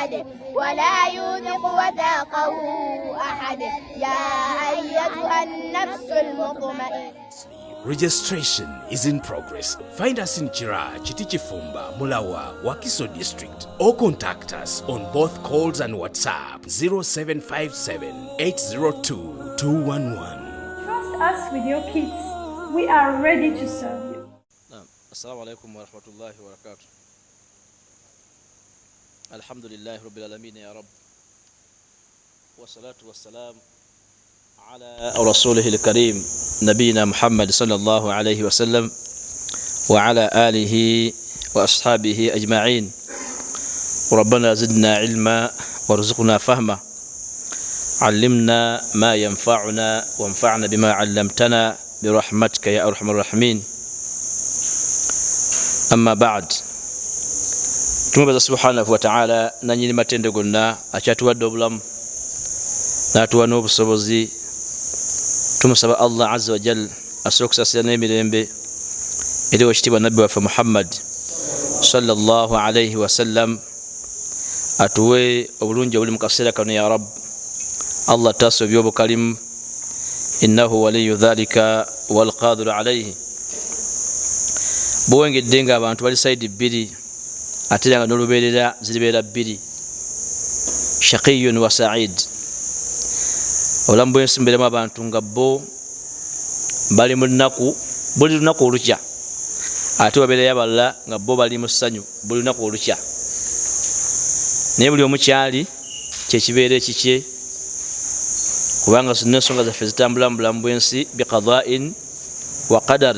أحد ولا يوثق وثاقه أحد. يا أيتها النفس المطمئنة. Registration is in progress. Find us in Chira, Chitichifumba, Mulawa, Wakiso District, or contact us on both calls and WhatsApp 0757 802 211. Trust us with your kids. We are ready to serve you. نعم، السلام عليكم ورحمة الله وبركاته. الحمد لله رب العالمين يا رب، والصلاة والسلام على رسوله الكريم نبينا محمد صلى الله عليه وسلم وعلى آله وأصحابه أجمعين. ربنا زدنا علما وارزقنا فهما، علمنا ما ينفعنا وانفعنا بما علمتنا برحمتك يا أرحم الراحمين. Amma ba'd, tumwebaza subhanahu wataala, nanyini matendo gonna, akyatuwadde obulamu n'atuwa n'obusobozi. Tumusaba Allah azza wajal asobola okusasira n'emirembe eri wekitiibwa nabbi waffe Muhammad sallallahu alaihi wasallam, atuwe obulungi obuli mu kaseera kano. Ya rab, Allah taasa obyobukalimu, innahu waliyu dhalika walqadiru alaihi. Buwengedde nga abantu bali side bbiri, ate era nga n'olubeerera ziribeera bbiri, shaqiyun wa said. Obulamu bwensi mubeeremu abantu nga bo bali mu lunaku buli lunaku olukya, ate wabeerayo abalala nga bo bali mu ssanyu buli lunaku olukya. Naye buli omu kyali kyekibeera ekikye, kubanga zonna ensonga zaffe zitambula mu bulamu bwensi biqadain wa qadar,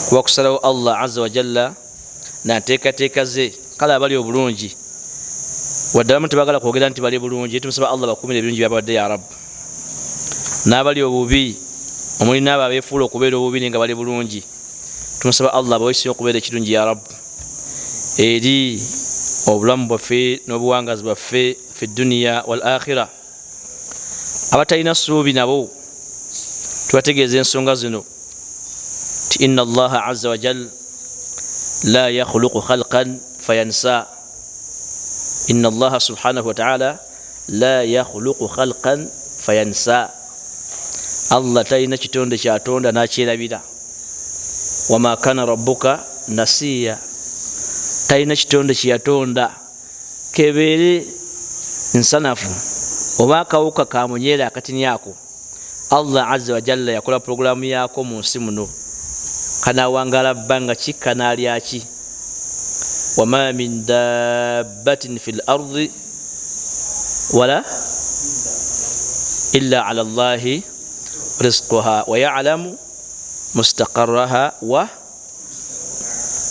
kuba kusalawo Allah azza wajalla nanteekateeka ze. Kale abali obulungi, wadde abamu tebagala kwogera nti bali bulungi, tumusaba Allah bakumire ebirungi byabadde ya rabu. N'abali obubi, omuli naabo abeefuula okubeera obubi naye nga bali bulungi, tumusaba Allah abawesinga okubeera ekirungi ya rabu eri obulamu bwaffe n'obuwangazi bwaffe fi duniya wal akhira. Abatalina ssuubi nabo tubategeeza ensonga zino ti inna Allaha azza wajal la yakhluqu khalqan fayansa. Inna Allaha subhanahu wataala la yakhluqu khalqan fayansa. Allah talina kitonde kyatonda nakyerabira. Wama kana rabbuka nasiya. Talina kitonde kyeyatonda, kebeere nsanafu oba akawuka kamunyeera akatini ako, Allah azza wajalla yakola puroguramu yaako mu nsi muno, kanawangala bbanga ki, kanalyaki. Wama min dabbatin fi lardi wala illa ala llahi rizquha wayalamu mustaqaraha wa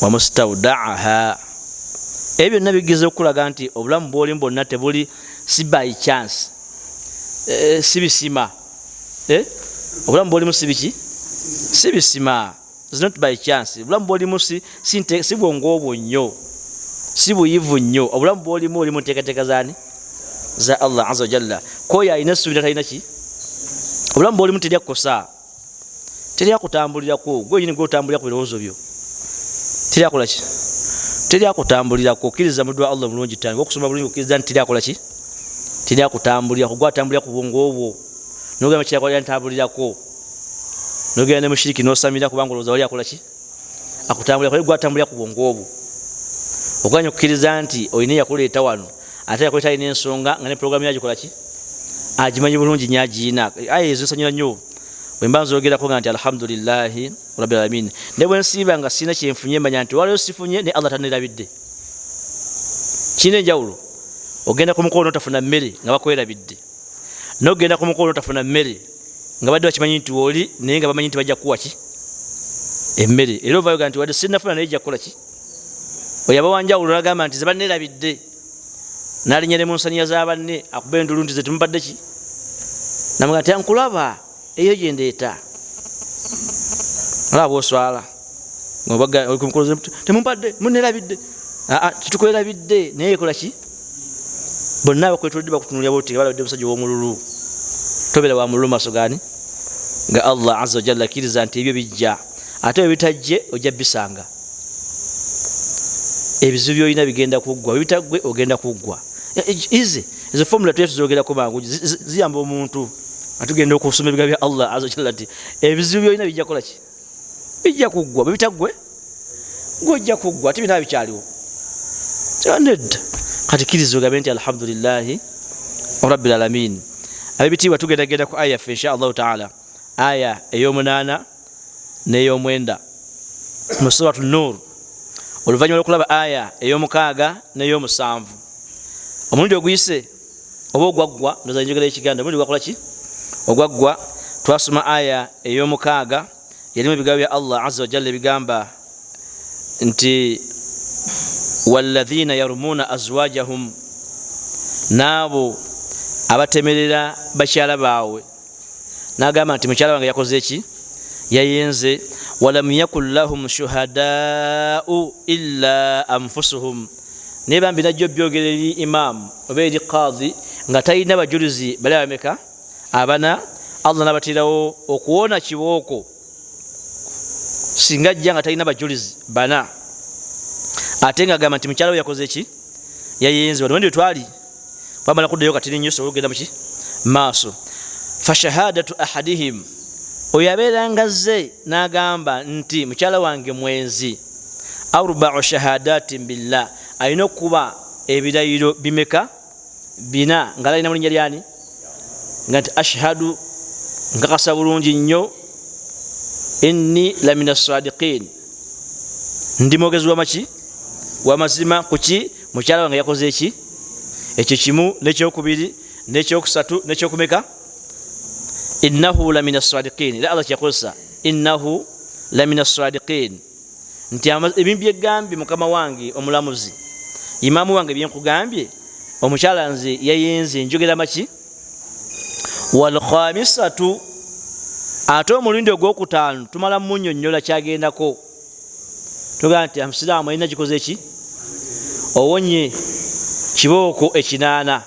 mustawdaaha. Ebyo byonna bigeza okulaga nti obulamu bwolimu bwonna tebuli si by chance, si bisima. Obulamu bwolimu si biki? Si bisima. It's not by chance. Obulamu bwolimu si bwongo obwo nnyo, si buyivu nnyo. Obulamu bwolimu oli mu nteekateeka zaani? Za Allah azza wajalla. Koyo alina essuubira talina ki? Obulamu bwolimu terya kukosa, terya kutambulirako gwenyini, gwotambulira ku birowoozo byo, teryakola ki? Terya kutambulirako. Okkiriza muddu wa Allah mulungi, tandika okusoma bulungi, okkiriza nti teryakola ki? Terya kutambulirako. Gwatambulira ku bwongo obwo, nogamba kyakola ntambulirako, nogenda ne mushiriki nosamira, kubanga olowooza wali akola ki? Akutambulirako. Naye gwatambulira ku bwongo obwo, oganya okukkiriza nti olina eyakuleeta wano, ate yakuleeta alina ensonga nga ne puroguramu yagikola ki? Agimanyi bulungi nyo, agiina. Aya ezo nsanyula nnyo bwemba nzogerako nga nti alhamdulillahi rabbil alamin. Ne bwe nsiiba nga sirina kyenfunye, manya nti waliwo sifunye ne Allah tanerabidde. Kirina enjawulo ogenda ku mukolo notafuna mmere nga bakwerabidde, nogenda ku mukolo notafuna mmere nga badde bakimanyi nti oli, naye nga bamanyi nti bajja kukuwa ki? Emmere. Era ovayoga nti wadde sinafuna, naye ejja kukola ki? Oyo aba wanjawulo, nagamba nti zebanerabidde, nalinya ne munsaniya za banne, akuba endulu nti zetumpadde ki? Namuga nti ankulaba eyo gyendeeta, olaba bwoswala temumpadde, munerabidde. Tetukwerabidde, naye ekola ki? Bonna abakwetolodde bakutunulira boti balabidde musajja ow'omululu. Tobeera wa mululu maaso gani? Nga Allah azza wajalla. Akkiriza nti ebyo bijja, ate bwe bitajje ojja bisanga. Ebizibu byolina bigenda kuggwa, bwe bitaggwe ogenda kuggwa. Easy. Ezo formula tuye tuzogerako mangu, ziyamba omuntu nga tugenda okusoma ebigambo bya Allah azza wajalla nti ebizibu byolina bijja kukola ki? Bijja kuggwa. Bwe bitaggwe gwojja kuggwa, ate bina bikyaliwo nedda. Kati kkiriza ogambe nti alhamdulillahi rabbil alamin. Ab'ebitiibwa, tugendagenda ku aya yaffe insha Allahu taala, aya ey'omunaana n'ey'omwenda mu Suratu Nur, oluvannyuma lw'okulaba aya ey'omukaaga n'ey'omusanvu omulundi oguyise oba ogwaggwa. Ndoza njogera ekiganda. Omulundi gwakola ki ogwaggwa, twasoma aya ey'omukaaga, yalimu ebigambo bya Allah azza wajalla ebigamba nti walladhina yarumuuna azwajahum, n'abo abatemerera bakyala baabwe, n'agamba nti mukyala wange yakoze eki? Yayenze. Walam yakun lahum shuhadaau illa anfusuhum, naye bambi najja obyogera eri imaamu oba eri qaadi nga talina bajulizi bali abameka? Abana. Allah nabaterawo okuwona kibooko singa ajja nga talina bajulizi bana, ate nga agamba nti mukyala we yakoze eki? Yayenze. Wano twali bamala kuddayo katini nnyo, sobola okugenda muki maaso. Fashahadatu ahadihim, oyo abeeranga azze n'agamba nti mukyala wange mwenzi, arbau shahadatin billah, alina okuba ebirayiro bimeka? Bina, nga alina mu linnya lyani, nga nti ashhadu, nkakasa bulungi nnyo, inni la min assadiqin, ndi mwogezi wamaki? Wamazima. Kuki? Mukyala wange yakoze eki? Ekyo kimu, nekyokubiri, nekyokusatu, nekyokumeka? Innahu la min assadiqin. Era Allah kyeyakozesa innahu la min assadiqin, nti ebintu byegambye mukama wange omulamuzi, imaamu wange, byenkugambye omukyala nze yayenze, njogera maki. Walkhamisatu, ate omulundi ogwokutaano tumala munyonyola kyagendako, tugamba nti omusiraamu alina gikoze eki? Owonye kibooko ekinaana.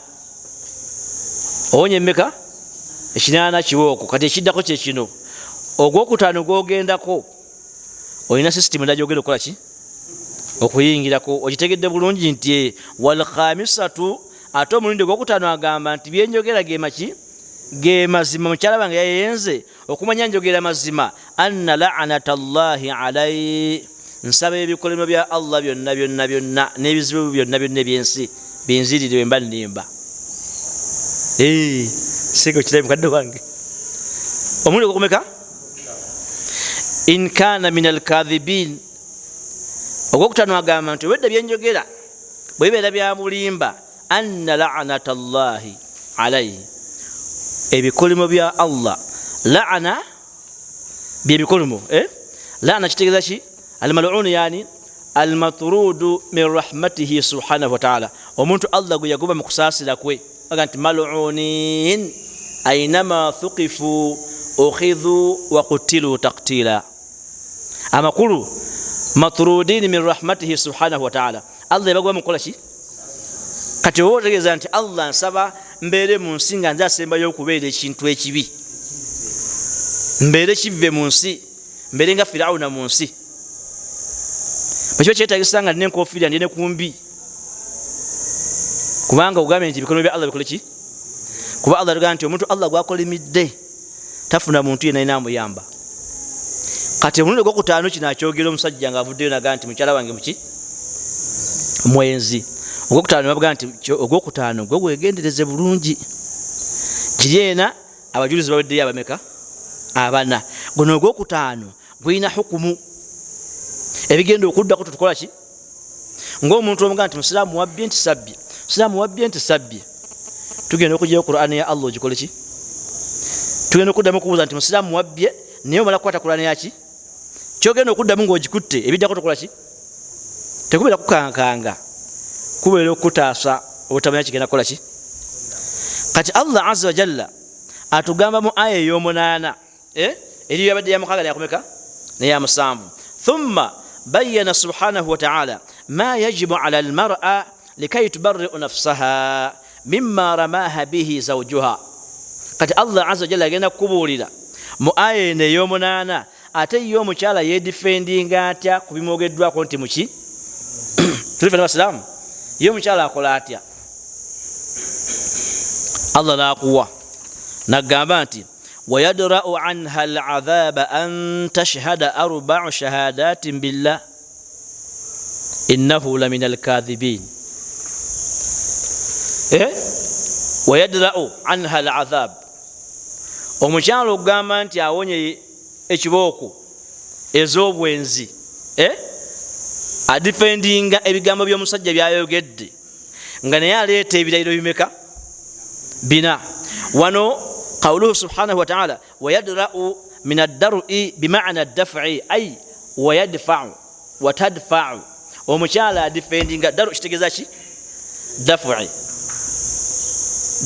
Owonye mmeka? Ekinaana kibooko. Kati ekiddako kyekino, ogwokutaano gwogendako olina sisitimu endala gyogenda okukola ki? Okuyingirako. Okitegedde bulungi nti walkhamisatu, ate omulundi ogwokutaano agamba nti byenjogera gemaki? Ge mazima, mukyala wange yayenze, okumanya njogera mazima, anna lanata llahi alai, nsaba ebikolemo bya Allah byonna byonna byonna n'ebizibu byonna byonna ebyensi binzirire wemba nnimba. Singa okirabe mukadde wange, omulundi ogwokumeka? In kana min alkathibin, ogwokutaano agamba nti obwedda byenjogera bwe bibeera bya bulimba, anna lanata llahi alaihi, ebikolimo bya Allah. Laana byebikolimo, eh? Laana kitegeeza ki? Almalunu, yani almatrudu min rahmatihi subhanahu wataala, omuntu Allah gwe yagoba mu kusaasira kwe, aga nti malunin ainama thuqifu ukhidhu wakutilu taktila. Amakulu matrudin min rahmatihi subhanahu wataala, Allah yabagoba mukukola ki? Kati oba otegeeza nti Allah nsaba mbeere mu nsi nga nze asembayo okubeera ekintu ekibi, mbeere kive mu nsi, mbeere nga Firawuna mu nsi, bwekiba kyetagisa nga nina enkofiira ndi ne kumbi, kubanga ogambye nti ebikono bya Allah bikole ki? Kuba Allah tugamba nti omuntu Allah gwakolimidde tafuna muntu yenna alina amuyamba. Kati omulundi ogwokutaano kino akyogera omusajja nga avuddeyo naga nti mukyala wange muki? Mwenzi. Ogwokutaano babuga nti ogwokutaano gwe wegendereze bulungi, kiri ena abajulizi baweddeyo abameka? Abana. Guno ogwokutaano gulina hukumu ebigenda okuddako, tutukola ki? Ngaomuntu omugaa nti musiraamu wabbye, nti sabbye, musiraamu wabbye, nti sabbye, tugenda okugyayo Qurani ya Allah ogikole ki? Tugenda okuddamu okubuuza nti musiraamu wabbye, naye omala kukwata Qurani yaki? Kyogenda okuddamu ngaogikutte, ebiddako tokola ki? Tekubeera kukankanga, kubeera okukutaasa obutamanya kigenda kukola ki. Kati Allah azza wajalla atugamba mu aya ey'omunaana, eh? Eriyo yabadde yamukaaga neyakumeka neyamusanvu. Thumma bayana subhanahu wataala ma yajibu ala almara likai tubariu nafsaha mima ramaha bihi zawjuha. Kati Allah azza wajalla agenda kukubuulira mu aya eno ey'omunaana, ate ye omukyala yedifendinga atya ku bimwogeddwako nti muki? Tuli fena basiraamu. Ye omukyala akola atya? Allah nakuwa nagamba nti wayadrau anha alazaba an tashhada arbau shahadatin billah innahu lamin alkadhibin. Wayadrau anha alazab, omukyala okugamba nti awonye ekibooko ez'obwenzi, adifendinga ebigambo by'omusajja byayogedde nga naye aleeta ebirayiro bimeka? Bina. Wano qawluhu subhanahu wataala wayadrau min addarui bimana ddafi ay wayadfau watadfau, omukyala adifendinga. Daru kitegeeza ki? Dafi.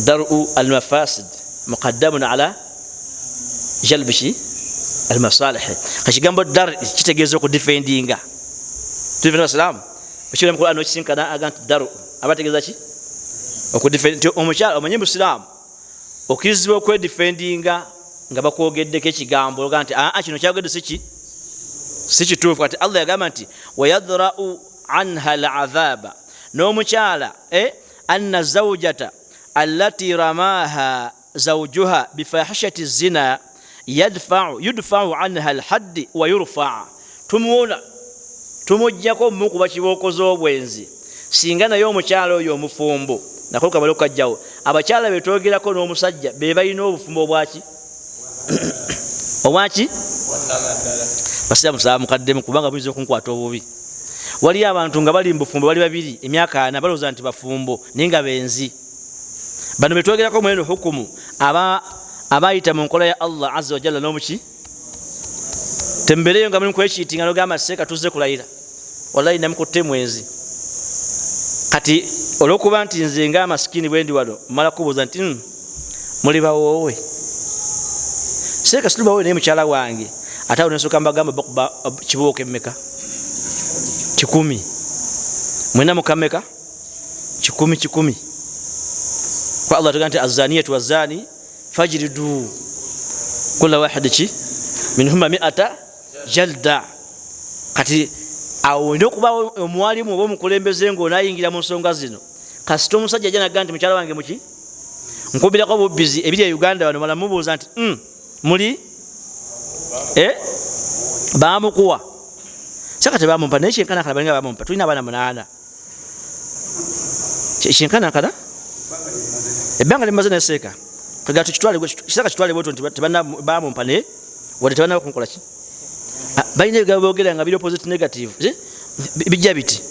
Daru almafasid muqaddamun ala jalbi ki almasalih. Kakigambo dar kitegeeza okudifendinga. Tubasiraamu ekiri mu Quran okisinkana aga nti daru aba ategeeza ki? Okudifendinga. Omukyala omanye musiraamu okkirizibwa okwedifendinga nga bakwogeddeko ekigambo oga nti aa kino kyagedde siki si kituufu. Kati Allah yagamba nti wayadrau anha alazaba, n'omukyala anna zaujata allati ramaha zawjuha bifahishati zina yudfau anha alhaddi wa yurfaa, tumuwona tumugjako mukuba kibooko z'obwenzi. Singa naye omukyala oyo omufumbo nako kabale okukajjawo, abakyala betwogerako n'omusajja be balina obufumbo obwaki obwaki basiramu saba mukaddemu kubanga buyinza okunkwata obubi. Waliyo abantu nga bali mubufumbo bali babiri emyaka ana balowooza nti bafumbo naye nga benzi. Bano betwogerako mweno hukumu abayita mu nkola ya Allah azza wajalla n'omuki tembereyo nga muli kwekiitinga nogamba seeka tuzze kulayira wallahi namukutte mwenzi. Kati olwokuba nti nze nga amasikini bwendi wano mala kubuuza nti muli bawoowe seeka situli bawoowe naye mukyala wange ate awo nensooka mbagamba bakuba kibooko emmeka 100 mwena mukameka 100 100. Kwa Allah tugaa nti azaniyatu wazani fajridu kula wahidi ki minhuma 100 jalda. Kati awo olina okuba omuwalimu oba omukulembeze ng'onaayingira mu nsonga zino. Kasita omusajja ajja nagaa nti mukyala wange muki nkubirako bubbizi ebiri e Uganda wano mala mubuuza nti muli bamukuwa saka tebamumpa naye kyenkanakana balinga bamumpa tulina abaana 8 kyenkanakana ebbanga limaze neseeka kaga tukitwale kisaka kitwale bwetu nti bamumpa naye wadde tebanaba kunkola ki balina ebigambo boogera nga biri opposite negative bijja biti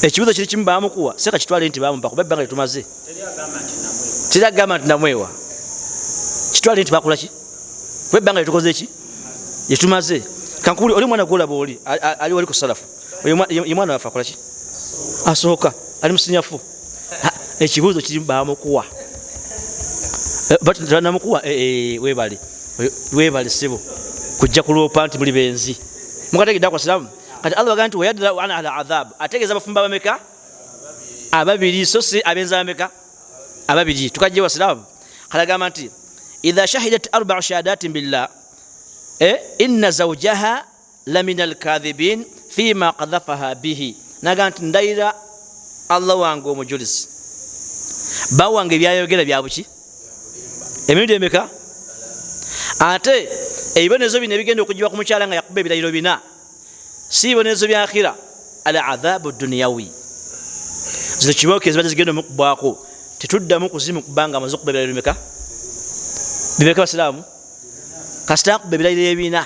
ekibuzo kiri kimu bamukuwa seka kitwale nti bamumpa kuba ebbanga lyetumaze teri agamba nti namwewa kitwale nti bakola ki kuba ebbanga lyetukoze ki lyetumaze. Kankubuli oli mwana gwolaba oli ali wali ku salafu ye mwana waffe akola ki asooka ali musinyafu ekibuzo kiri bamukuwa banamukuwa webale webale sebo kujja kuloopa nti muli benzi mukategedde akwasiramu. Kati Allah bagamba nti wayadrau anha alazab, ategeeza abafumbo abameka ababiri so si abenzi abameka ababiri. Tukajje wasiramu. Kale agamba nti idha shahidat 4 shahadatin billah inna zawjaha lamin alkadhibin fima qadhafaha bihi, naga nti ndayira Allah wange omujulizi bawange byayogera byabuki emirundi emeka. Ate ebibonerezo bino ebigenda okugibwa ku mukyala nga yakuba ebirayiro 4 si bibonerezo bya akhira, al adhabu dunyawi. Zino kibooko ezibadde zigenda omukubwako tetuddamu kuzimukuba nga amaze okuba ebirayiro bimeka bimeka basiraamu. Kasita akuba ebirayiro 4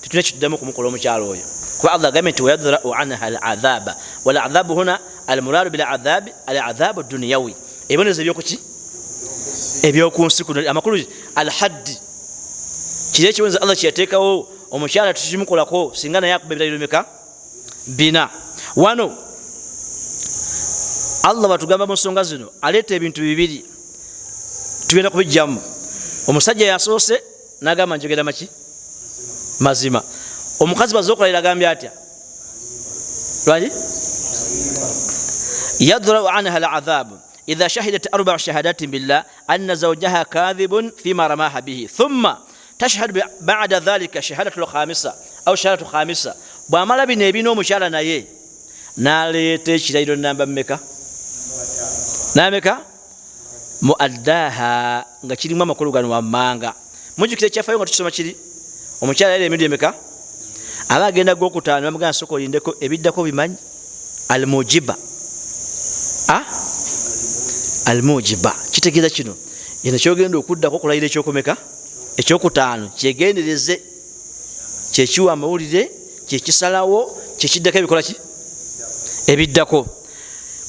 tetulina kituddamu kumukola omukyala oyo kuba Allah agambye nti wayadrau anha al adhaba wal adhabu huna al muradu bil adhabi al adhabu dunyawi, ebibonerezo ebyokuki ebyokunsi kuno. Amakulu al haddi kiri ekibonerezo Allah kyeyateekawo omukyala tukimukolako singa naye akuba ebirayiro bimeka 4. Wano Allah batugamba mu nsonga zino aleeta ebintu bibiri tugenda kubijjamu. Omusajja yasoose nagamba njogera maki mazima, omukazi bazokolayira agambye atya lwaki yadrau anha alazab idha shahidat 4 shahadatin billah anna zawjaha kadhibun fima ramaha bihi thumma tashhadu ba'da dhalika shahadatu lkhamisa au shahadatu khamisa. Bwamala bino ebina omukyala naye naleeta ekirayiro namba mmeka nameka Muaddaha, nga kirimu amakulu gano wammanga. Mujjukira ekyafayo nga tukisoma kiri, omukyala yali emirundi emeka aba agenda gwokutaano, bamugamba soka olindeko ebiddako bimanyi. Almujiba, almujiba kitegeeza kino eno kyogenda okuddako okulayira ekyokumeka, ekyokutaano, kyegendereze, kyekiwa amawulire, kyekisalawo, kyekiddako ebikola ki ebiddako.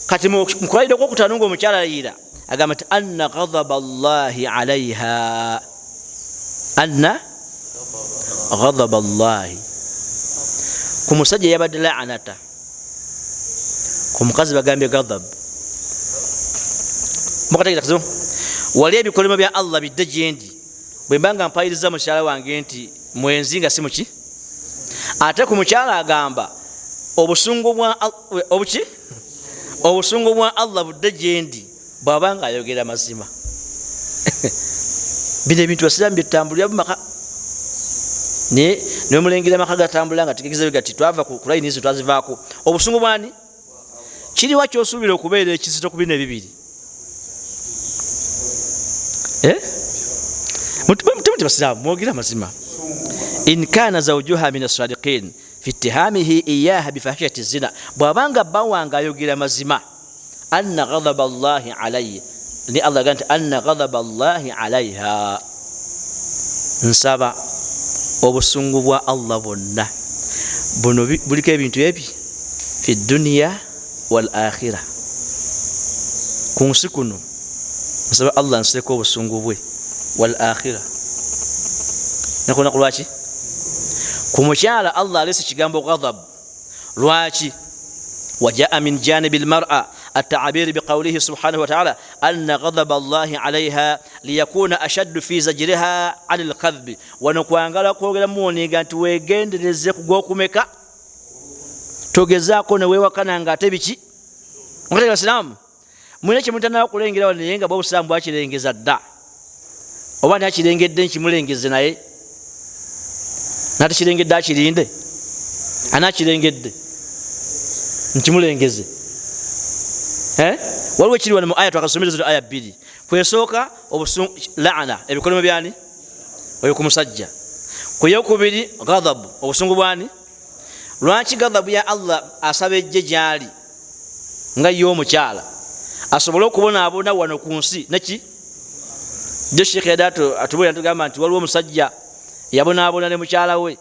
Kati mukulayira okwokutaano nga omukyala alayira, agamba nti anna ghadaba llahi alaiha, anna ghadaba llahi ku musajja yabadde laanata, ku mukazi bagambye ghadab. Mukategera kizibu, wali ebikolimo bya Allah bidde gyendi bwe mba nga mpayiriza mukyala wange nti mwenzi nga si muki. Ate ku mukyala agamba obusungu bwa obuki, obusungu bwa Allah budde gyendi bwaba nga ayogera mazima. Bino ebintu basiraamu byetutambulira mumaka, naye nomulengera amaka gatambula nga tegegeza gati twava ku layini ezo twazivaako. Obusungu bwani kiriwa kyosuubira okubeera ekizito ku bino ebibiri? Muti basiraamu mwogere amazima. In kana zawjuha min asadiqin fi ittihamihi iyaha bifahishati zina, bwabanga bba wange ayogera mazima, anna ghadaba llahi alayhi, ni Allah agamba nti anna ghadaba llahi alaiha, nsaba obusungu bwa Allah bwonna buno buliko ebintu ebi fi duniya wal akhira, ku nsi kuno nsaba Allah nseko obusungu bwe, wal akhira nakunaku. Lwaki ku mukyala Allah alese kigambo ghadab? Lwaki? Wajaa min janibi lmara ataabiri biqaulihi subhanahu wataala anna ghadaba llahi alaiha liyakuna ashaddu fi zajriha ani lkadhbi. Wano kwangala kwogera muwoniga nti wegendereze kugwokumeka, togezaako newewakana nga ate biki. Basiraamu mulina kyemutanawo kulengera wano, naye nga bwe obusiraamu bwakirengeza dda, oba ani akirengedde nkimulengeze, naye natakirengedde akirinde. Ani akirengedde nkimulengeze? Waliwo ekiri wano mu aya twakasomera zino aya bbiri. Kwesooka laana, ebikolimo byani oyo ku musajja. Kuyokubiri ghadabu, obusungu bwani. Lwaki ghadabu ya Allah asaba ejje gyali nga ye omukyala asobole okubonaabona wano ku nsi? Neki jo Sheekh yadde atubuulira, tugamba nti waliwo omusajja yabonaabona ne mukyala we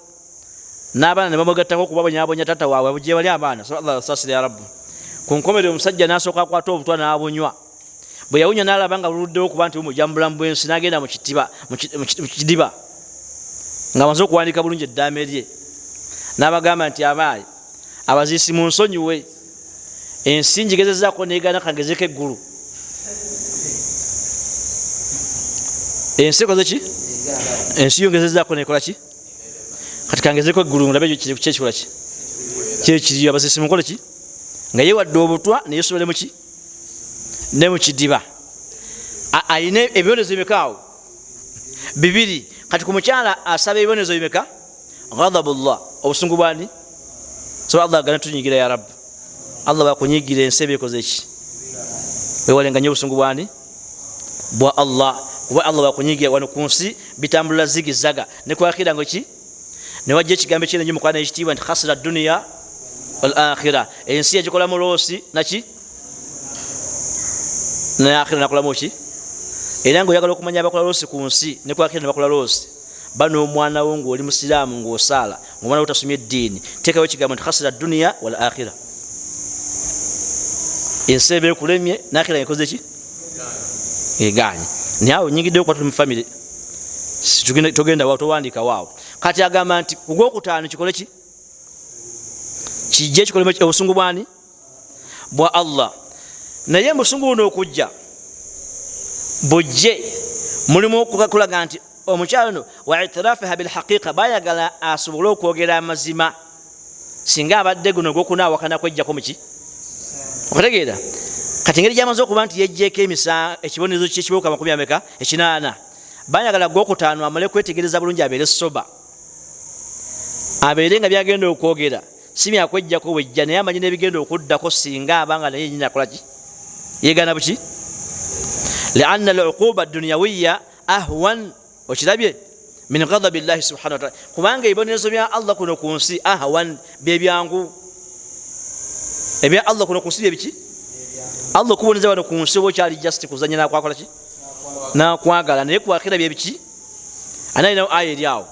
n'abaana ne bamugattako okubabonyabonya tata waabwe gye bali abaana. Allah sasira ya Rabbu. Ku nkomerero omusajja n'asooka akwata obutwa n'abunywa. Bwe yawunya n'alaba nga buluddewo okuba nti bumujja mu bulamu bw'ensi, n'agenda mu kidiba ng'amaze okuwandiika bulungi eddaame lye, n'abagamba nti abaayi abaziisi munsonyiwe, ensi njigezezaako negana, kangezeko eggulu. Ensi ekoze ki? Ensi yongezezaako nekola ki? Kati kangezeko eggulu ndabe kyekikola ki kyekiriyo. Abaziisi munkole ki? Nga yewadde obutwa neyesobole muki ne mukidiba. Ayina ebibonezo bimeka awo? Bibiri. Kati ku mukyala asaba ebibonezo bimeka? Ghadabullah, obusungu bwani. So Allah agana tunyigira ya Rabbi. Allah bakunyigira ensi ebekoze ki? Wewalenga nnyo obusungu bwani bwa Allah, kuba Allah bakunyigira wano ku nsi bitambula zigizaga ne kwakhira ngo ki newajja ekigambo ekinene nnyo mukwana ekitiibwa nti khasira duniya wal akhira. Ensi yagikolamu loosi naki ne akhira nakolamu ki? Era nga oyagala okumanya abakola loosi ku nsi ne kwakhira ne bakola loosi, bano omwana wo ng'oli musiraamu ng'osaala ng'omwana wo tasomye eddiini, teekawo ekigambo nti khasira duniya wal akhira. Ensi eba ekulemye nakhira ngekoze ki? Eganye. Naye awo nyingiddeyo kuba tuli mu famire, togenda waawo, towandiika waawo. Kati agamba nti ku gwokutaano kikole ki? Kijje kikolemu obusungu bwani bwa Allah. Naye mubusungu buno okujja bujje mulimu okulaga nti omukyalo ono wa itirafiha bilhaqiqa, bayagala asobole okwogera amazima singa abadde guno ogwokunaawakana kwejjako muki okutegeera. Kati engeri gyamaze okuba nti yejjeeko ekibonerezo kyekiboka makumi ameka 80, bayagala gwokutaano amale kwetegereza bulungi, abeere soba, abeere nga byagenda okwogera si byakwejjako wejja, naye amanyi n'ebigenda okuddako singa abanga naye yenyini akolaki yegaana buki. Lianna aluquba dunyawiya ahwan, okirabye, min ghadabi llahi subhanahu wataala, kubanga ebibonerezo bya Allah kuno ku nsi ahwan, byebyangu. Ebya Allah kuno ku nsi byebiki? Allah okuboneza wano ku nsi oba okyali just kuzanya nakwakola ki nakwagala, naye ku akhira byebiki? Anayinawo aya eri awo,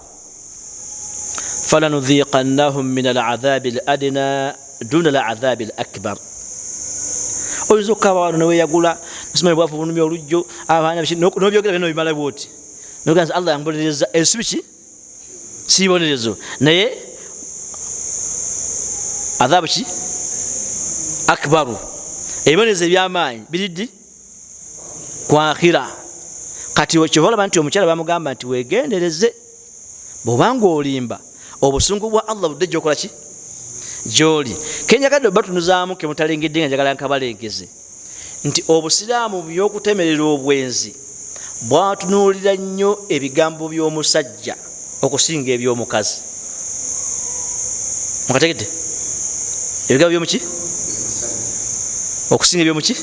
falanudhiqannahum min aladhabi aladna duna aladhabi alakbar. Oyinza okukaba wano neweyagula simanyi bwafu bunumya olujjo abaana nobyogera byona obimala bwoti nogaa Allah yambonereza ensi biki si bibonerezo, naye adhabu ki akbaru, ebibonerezo ebyamaanyi biriddi kwakhira. Kati kyova olaba nti omukyala bamugamba nti wegendereze bwobanga olimba obusungu bwa Allah budde gyokola ki gyoli. Kenjagadde obatunuzaamu kemutalengedde nga njagala nkabalengeze nti obusiraamu byokutemerera obwenzi bwatunuulira nnyo ebigambo by'omusajja okusinga ebyomukazi. Mukategedde ebigambo byomuki okusinga ebyomuki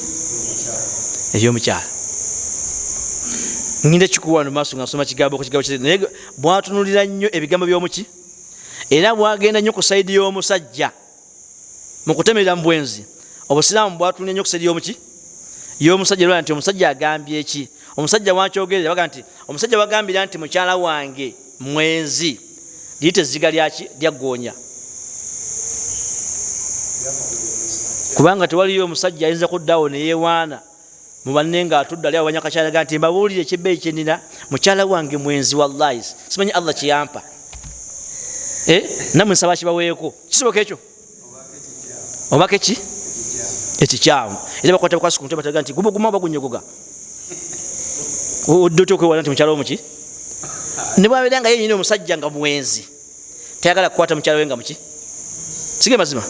ebyomukyala. Ngenda kikuwa wano maaso nga nsoma kigambo ku kigambo, naye bwatunuulira nnyo ebigambo byomuki era bwagenda nnyo ku saidi y'omusajja mu kutemerera mu bwenzi. Obusiraamu bwatunulira nnyo ku saidi y'omuki y'omusajja, lwa nti omusajja agambye eki, omusajja wakyogerera baga nti omusajja wagambira nti mukyala wange mwenzi, liyite ezziga lyaki lyaggoonya, kubanga tewaliyo omusajja ayinza kuddawo neyewaana mu banne nga atudde ali awo banyakakyalaga nti mbabuulire ekyebbeeyi kyenina, mukyala wange mwenzi, wallahi simanyi Allah kyeyampa, namwe nsaba kibaweeko. Kisoboka ekyo obako eki ekikyamu, era bakwata bukwasi ku mutwe bataga nti gubuguma oba gunyogoga, odde otya okwewala nti mukyala womuki ne bwabeera nga yenyini omusajja nga mwenzi tayagala kukwata mukyala we nga muki sige mazima.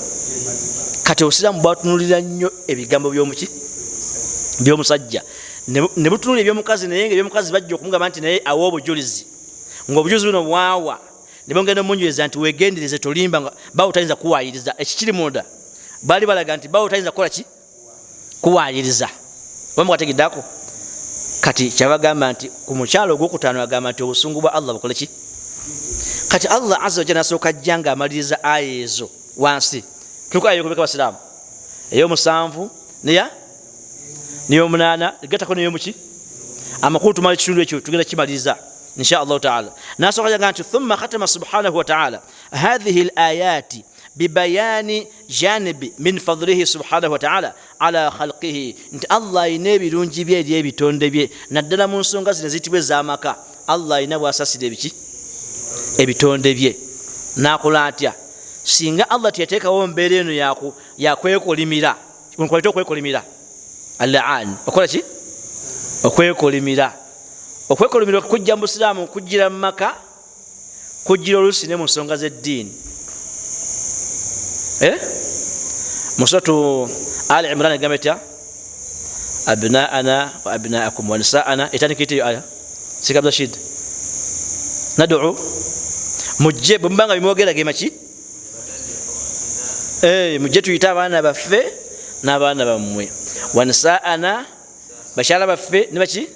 Kati obusiraamu bwatunulira nnyo ebigambo byomuki byomusajja ne butunulira ebyomukazi, naye nga ebyomukazi bajja okumugamba nti naye awa obujulizi, ngaobujulizi buno bwawa ne bongera nomunyweza nti wegendereze tolimba nga bawo tayinza kuwayiriza. Ekikiri munda baali balaga nti bawo tayinza kukola ki kuwayiriza, oba mukategeddako. Kati kyabagamba nti ku mukyalo ogwokutaano agamba nti obusungu bwa Allah bukole ki. Kati Allah azza wajalla nasooka ajja nga amaliriza aya ezo wansi tuliko aya yokubeka basiraamu ey'omusanvu neya neyomunaana egatako neyomuki amakulu tumala ekitundu ekyo tugenda kimaliriza insha allahu taala. Nasooka jaga nti thumma khatama subhanahu wataala hathihi layati bibayani janibi min fadlihi subhanahu wataala ala khalqihi, nti Allah ayina ebirungi bye eri ebitonde bye, naddala mu nsonga zino eziyitibwa ez'amaka. Allah ayina bwasasira ebiki ebitonde bye nakola atya singa Allah teyateekawo mbeera eno yakwekolimira nkwaleta okwekolimira alaan okola ki okwekolimira. Okwekolimira kujja mu busiraamu, kujjira mu maka, kujjira oluusi ne mu nsonga z'eddiini. Mu suratu Ali Imran egamba etya? Abnaana wa abnaakum wa nisaana, etandika iteyo aya sikabdashid nadu mujje bwemubanga bimwogera gemaki mujje tuyite abaana baffe n'abaana bammwe, wa nisaana bakyala baffe nibaki,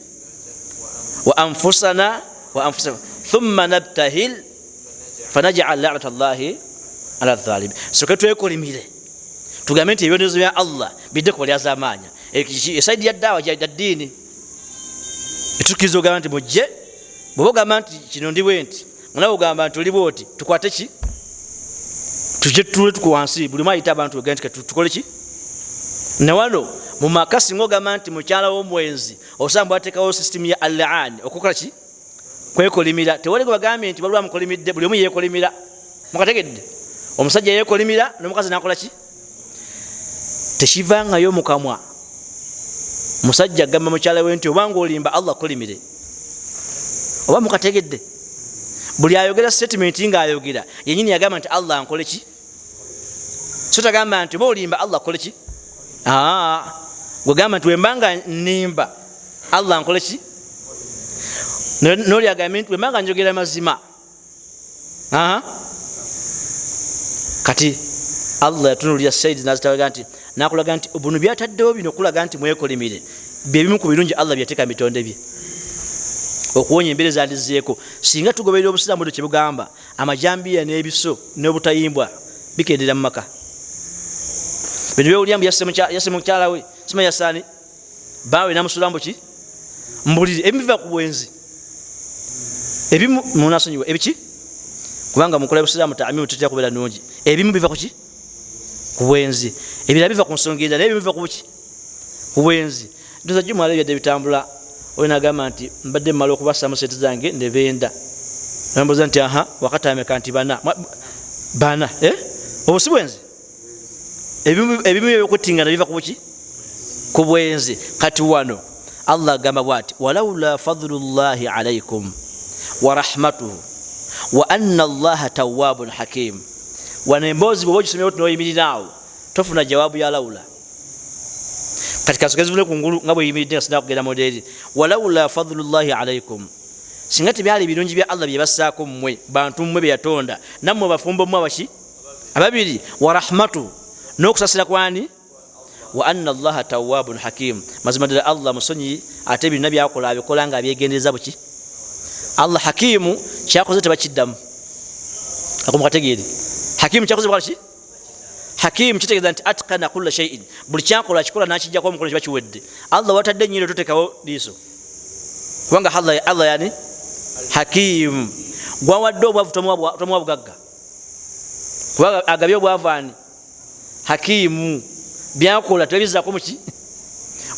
wa anfusana wa anfusakum thumma nabtahil fanajal lanata llahi ala dhalimi. Soke twekolimire tugambe nti ebibonerezo bya Allah bidde ku balyazaamaanya. Esaidi ya daawa ya ddiini etukkiriza ogamba nti mujje, bwoba ogamba nti kino ndi bwe nti nawe ogamba nti oli bwoti, tukwate ki tujje tutule tuku wansi, buli omu ayite abantu ogambe nti tukole ki. Newano mu maka singa ogamba nti mukyala w'omwenzi, osanga bwateekawo sisitimu ya alaan okukola ki kwekolimira. Tewali gwe bagambye nti waliwo amukolimidde, buli omu yeekolimira. Mukategedde omusajja yeekolimira n'omukazi nakola ki, tekivangayo mukamwa musajja agamba mukyala we nti obanga olimba Allah kolimire. Oba mukategedde buli ayogera statement nga ayogera yenyini yagamba nti Allah ankole ki, so tagamba nti oba olimba Allah akole ki. Gwegamba nti wembanga nimba Allah ankole ki, noli agambe nti wembanga njogera mazima. Kati Allah yatunulira saidi nazitaga nti nakulaga nti buno byataddewo bino okulaga nti mwekolimire. Byebimu ku birungi Allah byeyateeka mu bitonde bye okuwonya embeera ezandizeeko. Singa tugoberera obusiraamu bwe kyebugamba, amajambiya n'ebiso n'obutayimbwa bikendera mu maka. Bino byowulira mbu yasse mukyala we, sima yasaani baawe namusula mbu ki mbuliri, ebimu biva ku bwenzi, ebimu munasonyiwa ebiki, kubanga mukola busiraamu taamimu tetera kubeera nungi. Ebimu biva kuki? Ku bwenzi. Ebirala biva ku nsonga endala, naye ebimu biva kuki? Ku bwenzi. Ndoza jumala ebyadde bitambula, oyo nagamba nti mbadde mmala okubasaamu sente zange nebenda, nambuuza nti aha wakatameka nti bana bana, eh? Obwo si bwenzi? Ebimu ebyokuttingana biva kubuki? Ku bwenzi. Kati wano Allah agamba bwati, walaula fadlullahi alaikum wa rahmatuhu wa anna allaha tawabun hakim. Wano emboozi bwoba ogisomyewo tinoyimirira awo tofuna jawabu ya laula. Kati kansoke zivune kungulu nga bweyimiridde nga sinaba kugenda moderi. Walaula fadlullahi alaikum, singa tebyali birungi bya Allah byebassaako mmwe bantu mmwe beyatonda, nammwe bafumbo mmwe abaki ababiri, wa rahmatuhu, n'okusasira kwani, wa anna allaha tawabun hakim. Mazima ddala Allah musonyi, ate byonna byakola abikola nga abyegendereza buki. Allah hakimu, kyakoze tebakiddamu. Ako mukategeere, hakimu kyakoze bakola ki? Hakimu kitegeeza nti atkana kulla shaiin, buli kyakola akikola nakijjako omukono kiba kiwedde. Allah watadde enyindo totekawo liiso, kubanga Allah yani hakimu. Gwawadde obwavu tomuwa bugagga, kubanga agabye obwavu ani? Hakimu. Byakola tebizako muki.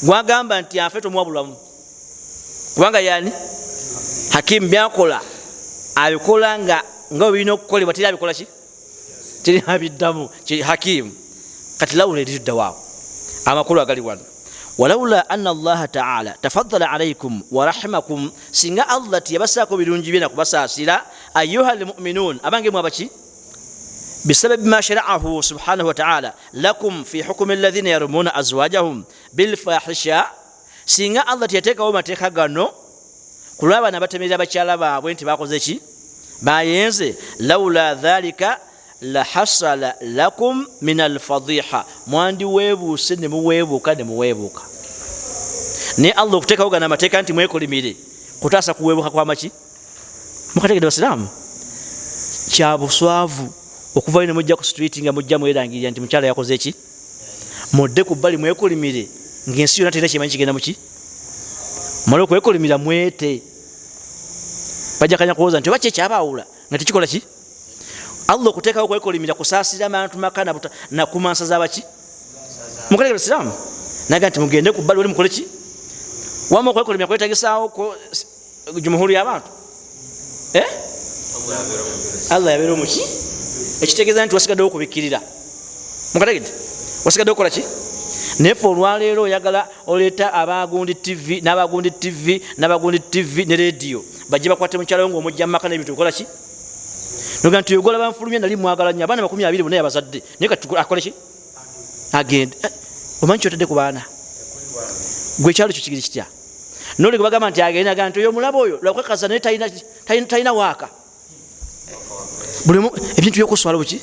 Gwagamba nti afe tomuwa bulamu, kubanga yani hakimu. Byakola abikola nga bwe birina okukolebwa, teri abikola ki teri abiddamu, hakimu. Kati lawula erituddawo amakulu agali wano, walaula anna allaha taala tafaddala alaikum wa rahimakum, singa Allah tiyabasaako birungi bye nakubasaasira, ayuha lmuminun, abange mwe abaki, bisababi ma sharaahu subhanahu wataala lakum fi hukumi alladhina yarumuna azwajahum bilfahisha, singa Allah tiyateekawo mateeka gano ku lw'abaana abatemerera bakyala baabwe nti bakoze ki, bayenze, laula dhalika lahasala lakum min alfadiha, mwandiweebuuse ne muweebuuka ne muweebuuka. Naye Allah okuteekawo gano amateeka nti mwekolimire kutaasa kuweebuuka kwamaki. Mukategedde basiraamu? Kya buswavu okuvayo ne mujja ku street nga mujja mwerangirira nti mukyala yakoze ki, mudde ku bbali mwekolimire ng'ensi yonna terina kyemanyi kigenda muki. Male okwekolimira mwete, bajakanya kuwoza nti oba ki ekyabaawula nga tekikola ki. Allah okuteekawo okwekolimira kusaasira bantu maka nakumansa zabaki. Mukategedde basiraamu? Naga nti mugende ku bbali wali mukole ki, wama okwekolimira kwetagisaawo jumuhuri y'abantu. Allah yabeera omuki, ekitegeeza nti wasigaddewo okubikkirira. Mukategedde? Wasigaddewo okukola ki? Naye ffe olwaleero oyagala oleeta abagundi TV n'abagundi TV n'abagundi TV ne rediyo bajje bakwate mukyala we ng'omujja mu maka n'ebintu bikola ki, noga nti ogola banfulumya nali mwagala nnyo, abaana 20 bonna yabazadde, naye kati akole ki? Agende. Omanyi kyotadde ku baana gwe, ekyalo kyo kigiri kitya? Noli gwe bagamba nti agende, agamba nti oyo omulaba oyo lwakwekaza, naye talina waaka. Buli ebintu byokuswala buki,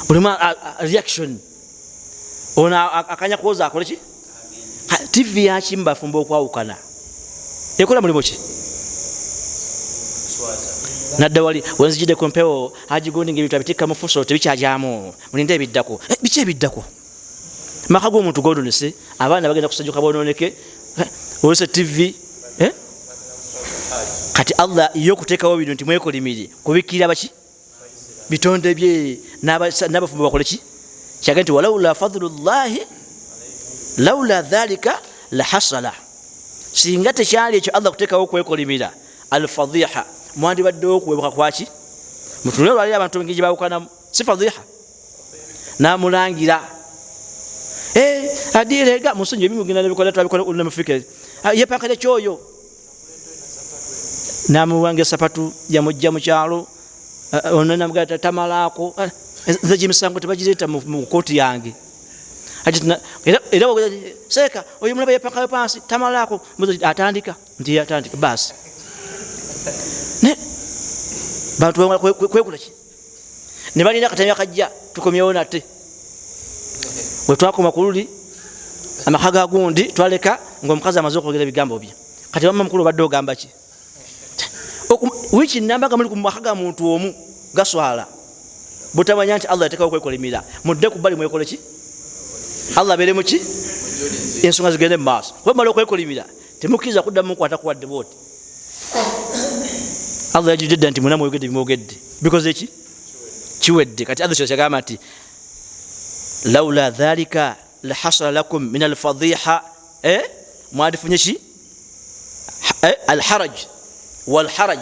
buli reaction ono akanya kuwoza akole ki? TV yaki mubafumba okwawukana ekola mulimu ki? Nadda wali wenzijidde ku mpewo agigundi nga ebintu abitikka mu fuso tebikyajamu, mulinde ebiddako. Biki ebiddako? Maka g'omuntu gononese, abaana bagenda kusajuka bononeke, olese TV. Kati Allah ye okuteekawo bino nti mwekolimire kubikkirira baki bitonde bye n'abafumbo bakole ki, kyaga nti walaula fadlullahi laula dhalika lahasala, singa tekyali ekyo Allah kuteekawo okwekolimira alfadiha, mwandibaddewo okuwebuka kwaki. Mutunule olwaliro abantu engeri gye bawukanamu, si fadiha namulangira adirega musonyi ebimugenda nebikola twabikola olunamufike yepankire kyoyo namuwanga esapatu yamujja mukyalo ono namugaa tamalaako nze gyemisango tebagireeta mu kooti yange. Era seeka oyo mulaba yepankayo pansi tamalaako atandika nti yatandika basi bantu kwekula ki ne balina akatambi akajja tukomyewo nate wetwakoma ku luli. Amaka ga gundi twaleka ngaomukazi amaze okwogera ebigambo bye. Kati wamma mukulu obadde ogamba ki? Wiiki namba nga muli ku maka ga muntu omu gaswala. Butamanya nti Allah yatekawo okwekolimira. Mudde ku bbali mwekole ki? Allah abeere muki? Ensonga zigende mu maaso. Kuba mumala okwekolimira temukkiriza kuddamu mukwata kuwadde bwoti. Allah yajjudde dda nti mwena mwogedde bimwogedde. Bikoze ki? Kiwedde. Kati Allah kyagamba nti laula dhalika lahasala lakum min alfadiha, mwandifunye ki? Alharaj walharaj,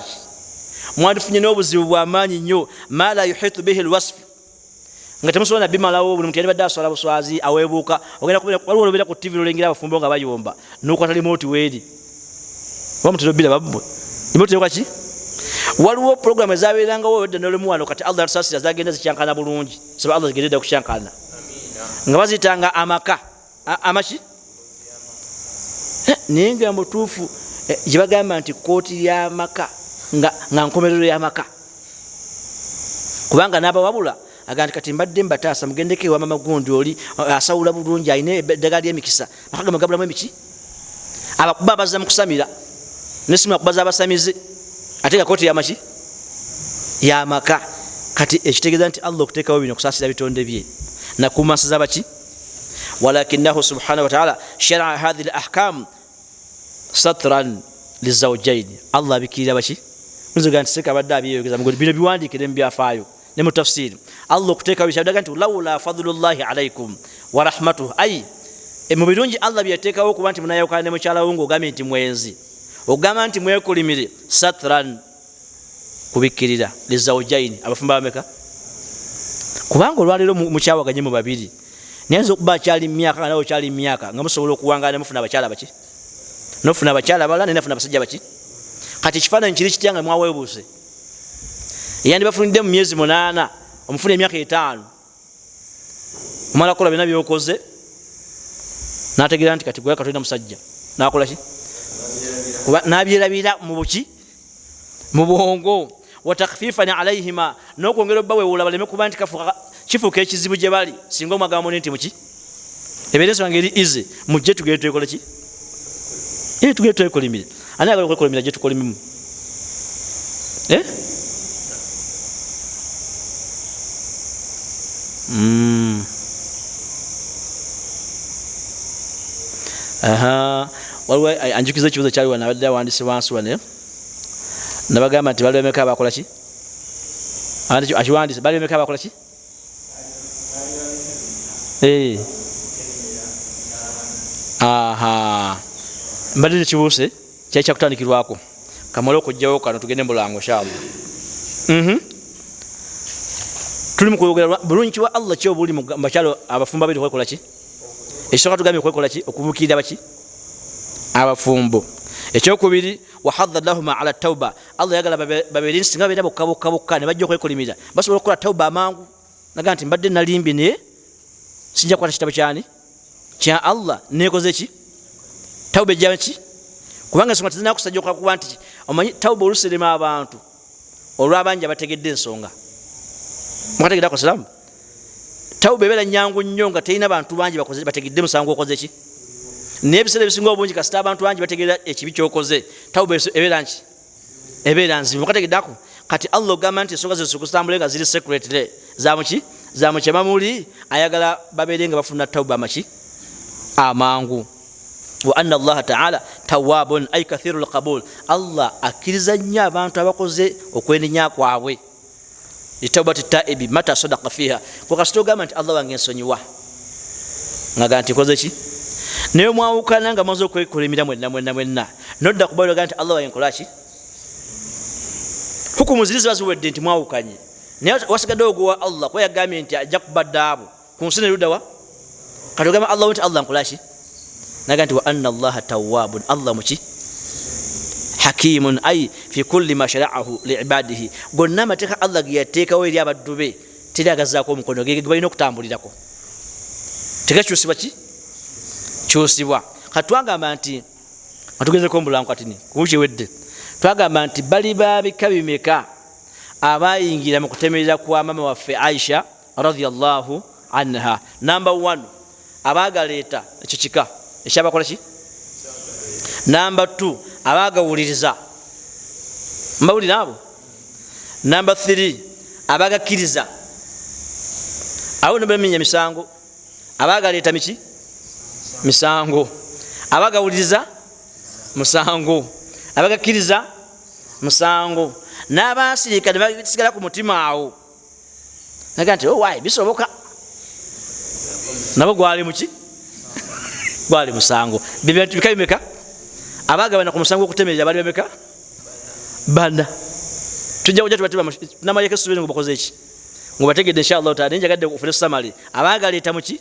mwandifunye n'obuzibu bwamaanyi nnyo, ma la yuhitu bihi lwasfu, nga temusobola nabimalawo. Buli muntu yalibadde aswala buswazi aweebuuka. Ogenda waliwo olubeera ku tv lolengera abafumbo nga bayomba nokwata limooti weeri oba mutera obira babbwe limooti yoka ki. Waliwo programu ezabeerangawo edda nolumu wano, kati Allah yatusasira zagenda zikyankana bulungi, saba Allah zigende dda kukyankana, nga baziyitanga amaka amaki, naye nga mutuufu gyebagamba nti kooti y'amaka nga nkomerero y'amaka, kubanga n'abawabula agamba nti kati mbadde mbataasa mugendeko ewa mama gundi oli asawula bulungi alina eddagala ly'emikisa, maka gamwe gabulamu emiki, abakuba abazza mu kusamira nesimu akubaza abasamize, ate nga kooti yamaki y'amaka. Kati ekitegeeza nti Allah okuteekawo bino okusaasira bitonde bye nakuuma nsi z'abaki, walakinahu subhanahu wataala sharaa hathihi l ahkam satran lizaujaini. Allah abikirira baki nzoga nti seka abadde abyeyogeza mugodi bino biwandiikire mu byafaayo ne mu tafsiri. Allah okuteekawo kyadaga nti laula fadlullahi alaikum wa rahmatuhu, ai mu birungi Allah byeyateekawo okuba nti munayawukana ne mukyalawo ng'ogambye nti mwenzi, ogamba nti mwekolimire, satran kubikkirira lizaujaini, abafumba bameka, kubanga olwaleero mukyawaganye mu babiri, naye nza okuba akyali myaka nga nawe okyali myaka nga musobola okuwangaala ne mufuna abakyala baki, nofuna abakyala abalala naye nafuna abasajja baki. Kati ekifaananyi kiri kitya nga mwaweebuuse? Yandibafunidde mu myezi 8, omufuna emyaka 5, omala kukola byonna byokoze nategeera nti kati gwe katolina musajja, nakola ki? Nabyerabira mu buki, mu bwongo. Watakfifan alaihima, n'okwongera obbawewula baleme kuba nti kifuuka ekizibu gye bali singa omwagamba muni nti muki ebeera ensonga ngeri easy, mujje tugende twekole ki, tugende twekolimire. Ani ayagala okwekolimira? Gye tukolimimu Waliwo anjukiza ekibuzo kyali wano, abadde awandise wansi wano, nabagamba nti bali bameka abakola ki, akiwandise, bali bameka abakola ki? Aha, mbadde nekibuuse kyali kyakutandikirwako, kamale okugjawo kano tugende mubulango inshallah. Tuli mukwogera bulungi kiwa Allah ki obuli mu bakyalo abafumbo babiri okwekola ki? Ekisooka tugambye okwekola ki? Okubuukirira baki abafumbo. Ekyokubiri, wahadha lahuma ala tauba, Allah yagala babeere singa babeera bokka bokka bokka ne bajja okwekolimira basobola okukola tauba amangu, naga nti mbadde nalimbye naye sijja kukwata kitabo kyani kya Allah, nekoze ki tauba ejja ki, kubanga ensonga tezinakusajja okuba nti omanyi tauba oluserema abantu olw'abangi abategedde ensonga. Mukategedde ako siramu tauba ebeera nyangu nnyo nga terina bantu bangi bategedde musango okoze ki, naye ebiseera ebisinga obungi kasita abantu bangi bategeera ekibi kyokoze tauba ebeera nki, ebeera nzibu. Mukategedde ako kati Allah ogamba nti ensonga zino zikutambule nga ziri secretly zamuki zamukyamamuli, ayagala babeere nga bafuna tauba amaki amangu. Wa anna allaha taala tawabun ay kathiru lqabul, Allah akkiriza nnyo abantu abakoze okwenenya kwabwe, litaubati taibi mata sadaka fiha, kwekasita ogamba nti Allah wange nsonyiwa ngaga nti koze ki, naye mwawukana nga maze okwekolimira mwenna mwenna mwenna, nodda kubaga nti Allah wange nkola ki, hukumu ziri ziba ziwedde nti mwawukanye, naye wasigadde ogwa Allah kuba yagambye nti ajja kubadda abo ku nsi nerudawa. Kati ogamba Allah nti Allah nkola ki, naga nti wa anna allaha tawabun, Allah muki hakimun ay fi kulli ma sharaahu liibadihi, gonna amateeka Allah geyateekawo eri abaddu be teri agazaako omukono, ge balina okutambulirako, tegakyusibwa ki kyusibwa. Kati twagamba nti atugezeko omulango katini kukiwedde, twagamba nti bali babika bimeka abayingira mu kutemerera kwa mama waffe Aisha radhiyallahu anha. Number 1, Abagaleeta ekyo kika ekyabakola ki? Namba 2, abagawuliriza, mbawulira abo. Namba 3, abagakkiriza, abo nobaminya misango. Abagaleeta miki? Misango. Abagawuliriza musango, abagakkiriza musango, n'abasirika ne basigala ku mutima awo naga nti, "Oh, bisoboka," nabo gwali muki? Gwali musango. Bika bimeka abagabana ku musango okutemerera? Bali bameka? Bana. Tujja kuja tunamaleko essubi nga bakoze eki, nga bategedde, insha Allahu taala. Njagadde ofune summary. Abagaleeta muki?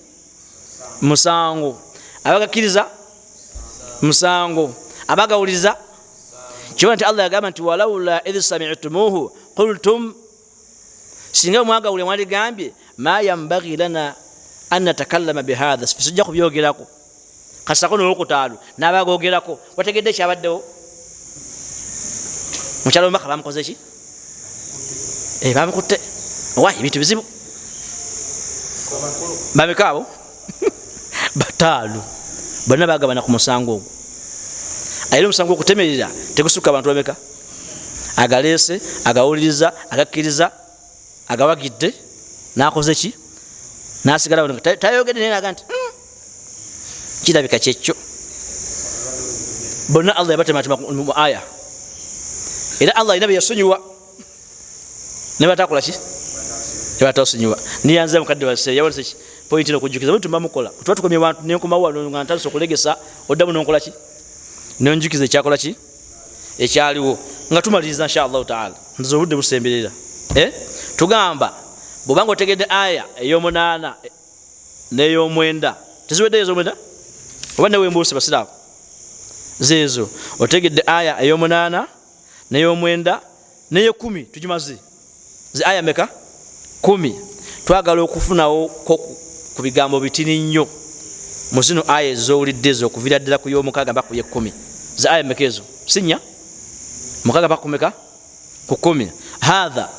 Musango. Abagakkiriza musango, abagawuliriza. Kiba nti Allah yagamba nti, "Walaula idh sami'tumuhu qultum," singa mwagawulira mwaligambye, "Ma yambagi lana an natakallama bihatha," sijja kubyogerako. Kasako nolwokutaano nabagogerako. Wategedde ekyabaddewo? Mukyalo mubaka bamukoze ki? Eh, bamukutte. Wa ebintu bizibu. Bameka abo? Bataano. Bonna bagabana ku musango ogwo. Era omusango okutemerera tegusukka abantu bameka? Agaleese, agawuliriza, agakkiriza, agawagidde, nakoze ki? Nasigala tayogedde, naye naga nti, kirabika kyekyo." Bonna Allah yabatematema mu aya. Era Allah alina beyasonyiwa nebatakola ki? Nebatasonyiwa. Niyanze mukadde wase yawonse ki point nokujjukiza bwe tumba mukola tuba tukomye bantu nenkomawo wano nga ntandise okulegesa, oddamu nonkola ki? Nonjukiza ekyakola ki ekyaliwo. Nga tumaliriza, insha Allahu taala, nziza obudde busemberera. Eh? Tugamba bwobanga otegedde aya ey'omunaana n'ey'omwenda, teziweddeyo ez'omwenda oba newembuuse basiraamu zeezo. Otegedde aya ey'omunaana n'ey'omwenda n'eyekumi, tugimaze. Zi aya meka? 10. Twagala okufunawo ku bigambo bitini nnyo mu zino aya ezowulidde ezo, okuviira ddala ku y'omukaaga mpaka ku y'ekkumi. Zi aya meka ezo? Sinya mukaaga mpaka kumeka? Ku 10. Hatha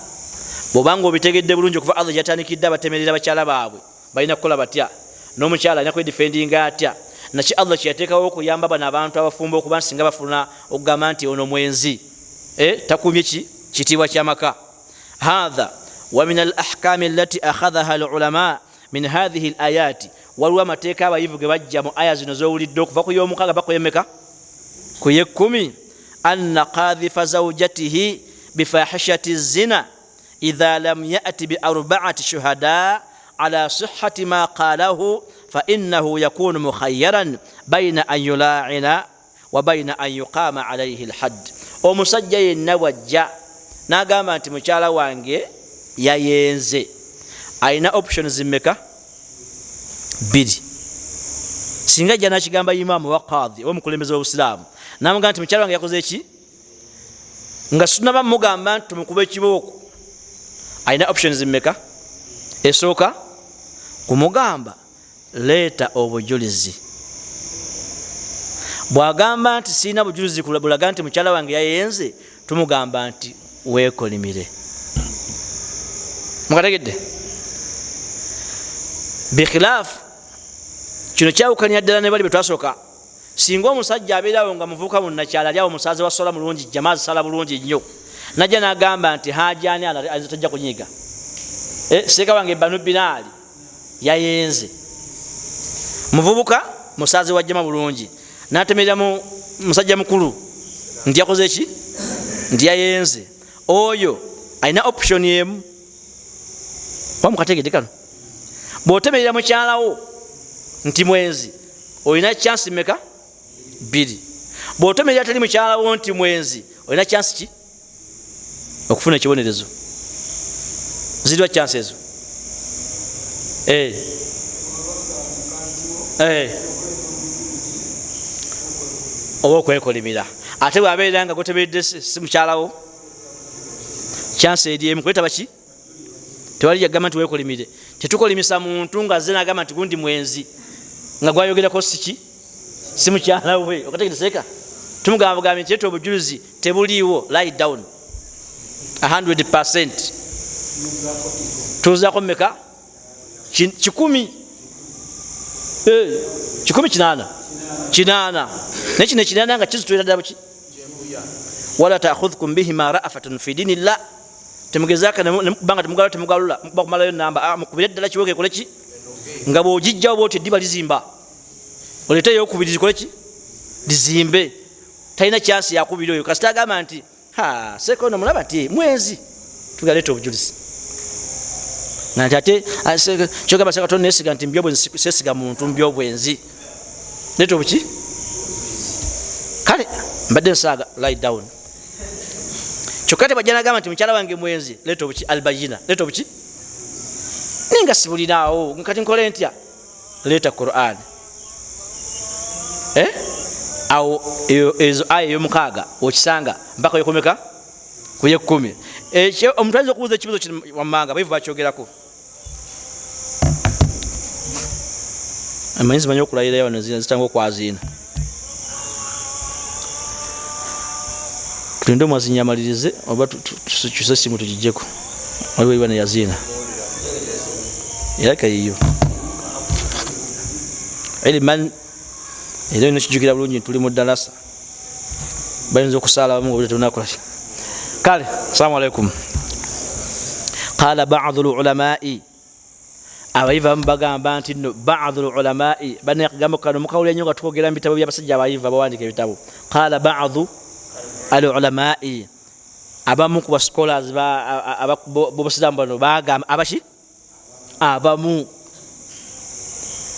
bwobanga obitegedde bulungi, okuva Allah gyatandikidde abatemerera bakyala baabwe balina kukola batya, n'omukyala alina kwedifendinga atya, naki Allah kyeyateekawo okuyamba bano abantu abafumba okuba nti singa bafuna okugamba nti ono mwenzi, eh, takumye ki kitiibwa kyamaka. Hatha wa min al ahkami allati akhadhaha al ulama min hadhihi al ayati, waliwo amateeka abayivu ge bajja mu aya zino zowulidde okuva ku y'omukaaga paka kuyemeka ku y'ekkumi. Anna qadhifa zawjatihi bifahishati zina idha lam yati bi arba'ati shuhada ala sihhati ma qalahu fa innahu yakunu mukhayyaran bayna an yula'ina wa bayna an yuqama alayhi alhadd. Omusajja yenna bwajja n'agamba nti mukyala wange yayenze, alina options mmeka? Bbiri. Singa ajja nakigamba imaamu oba qadhi oba omukulembeze w'obusiraamu namugamba nti mukyala wange yakoze eki, nga sunaba mugamba nti tumukuba ekibooko, alina options mmeka? Esooka kumugamba, "Leeta obujulizi." Bwagamba nti siina bujulizi bulaga nti mukyala wange yayenze, tumugamba nti weekolimire. Mukategedde? Bikhilaafu kino kyawukanira ddala ne bali betwasooka. Singa omusajja abeerawo nga muvubuka munnakyala ali awo, musaze wa sola mulungi, jama azisala bulungi nnyo, najja nagamba nti hajani tajja kunyiga, eh, seeka wange banu binaali yayenze, muvubuka musaze wa jama bulungi, natemerera mu musajja mukulu nti yakoze ki, nti yayenze, oyo alina option emu. Wamukategedde kano? Bwotemerera mukyalawo nti mwenzi, olina chance meka? Bbiri. Bwotemerera tali mukyalawo nti mwenzi, olina chance ki okufuna ekibonerezo? Ziriwa chance ezo? Eh. Eh. Oba okwekolimira. Ate bwabeera nga gotemeredde si mukyalawo, chance eri emu, kwetaba ki? Tewali yagamba nti wekolimire. Tetukolimisa muntu nga azze nagamba nti gundi mwenzi, nga gwayogerako siki, si mukyala we. Okategereseeka? Tumugamba bugambi nti leeta obujulizi, tebuliiwo, lie down 100. Tuzaako meka? 100. 18 8 naye kino ekinana nga kizitwera ddala buki wala taakhudhkum bihima rafatun fi dini llah temugezaka nemukubanga temugalula temugalula mukuba kumalayo namba ah, mukubire ddala kiweke ekole ki nga bwogijjawo bwoti eddiba lizimba oleete eyokubiri zikole ki lizimbe talina kyansi yakubiri oyo kasita agamba nti sekono mulaba nti mwezi tugaleeta obujulizi nti ate kyogamba sekatonda nesiga nti mubyobwenzi sesiga muntu mubyobwenzi leeta obuki kale mbadde nsaaga lie down kyokka tebajja nagamba nti mukyala wange mwenzi leeta obuki albayina leeta obuki naye nga sibulinaawo kati nkole ntya leeta quran eh? awo ezo aya eyomukaaga okisanga mpaka yokumeka kuyekumi omuntu ayinza okubuuza ekibuzo kino wammanga baivu bakyogerako amanyi zimanyi okulayira wano zitanga okwaziina tulinde omwazinyi amalirize oba tukyuse esimu tugijjeko waliwo iba neyaziina era kayiyo ilman era olina okijjukira bulungi tuli mu ddalasa bayinza okusaala bamu nga tetunakola kale assalamu alaikum qala badu lulamai abayivu abamu bagamba nti no badu lulamai banakagambo kano mukawulira nyo nga twogera mu bitabo byabasajja abayivu abawandika ebitabo qala badu alulamai abamu ku bascholars bobusiraamu bano bagamba abaki abamu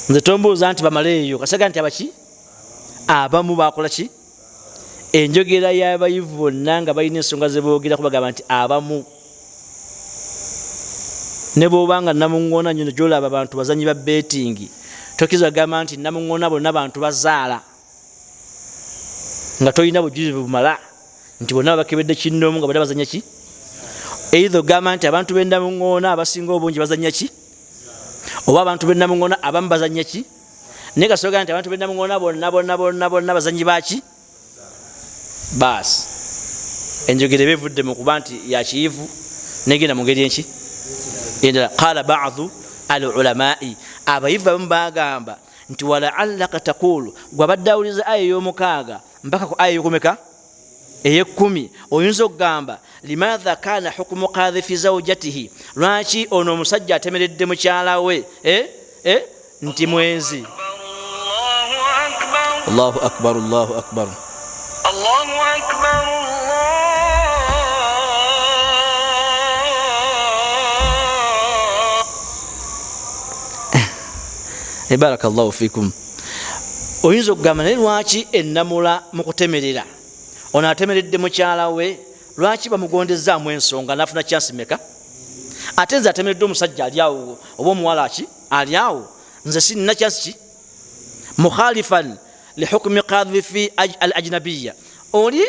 nze tombuuza nti bamaleeyo kasaga nti abaki abamu bakola ki enjogera y'abayivu bonna nga balina ensonga zebogerako bagamba nti abamu ne bwoba nga namuŋŋona nyo gyolaba bantu bazanyi ba betingi tokiriza gamba nti namuŋŋona bonna bantu bazaala nga tolina bujulizi bumala nti bonna babakebedde kinnoomu nga bonna bazanya ki eitha ogamba nti abantu bendamuŋoona abasinga obungi bazanya ki oba abantu bendamuŋoona abamu bazanya ki naye kasoga nti abantu bendamuŋoona bonna bonna bonna bonna bazanyi baki baasi enjogera eba evudde mu kuba nti yakiyivu negenda mu ngeri enki endala qala badu al ulamai abayivu abamu bagamba nti walaallaka taqulu gwabadde awuliza aya ey'omukaaga mpaka ku aya eyokumeka eyekumi oyinza okugamba limatha kana hukumu kadhifi zaujatihi lwaki ono omusajja atemeredde mukyala we eh? Eh? nti mwenzi allahu akbar allahu akbar eh, barakallahu fikum oyinza okugamba naye lwaki ennamula mu kutemerera ono atemeredde mukyala we lwaki bamugondezaamu ensonga nafuna kyansi meka ate nze atemeredde omusajja ali awo oba omuwala ki ali awo nze sinina kyansi ki mukhalifan lihukumi kadhifi al ajnabiya oli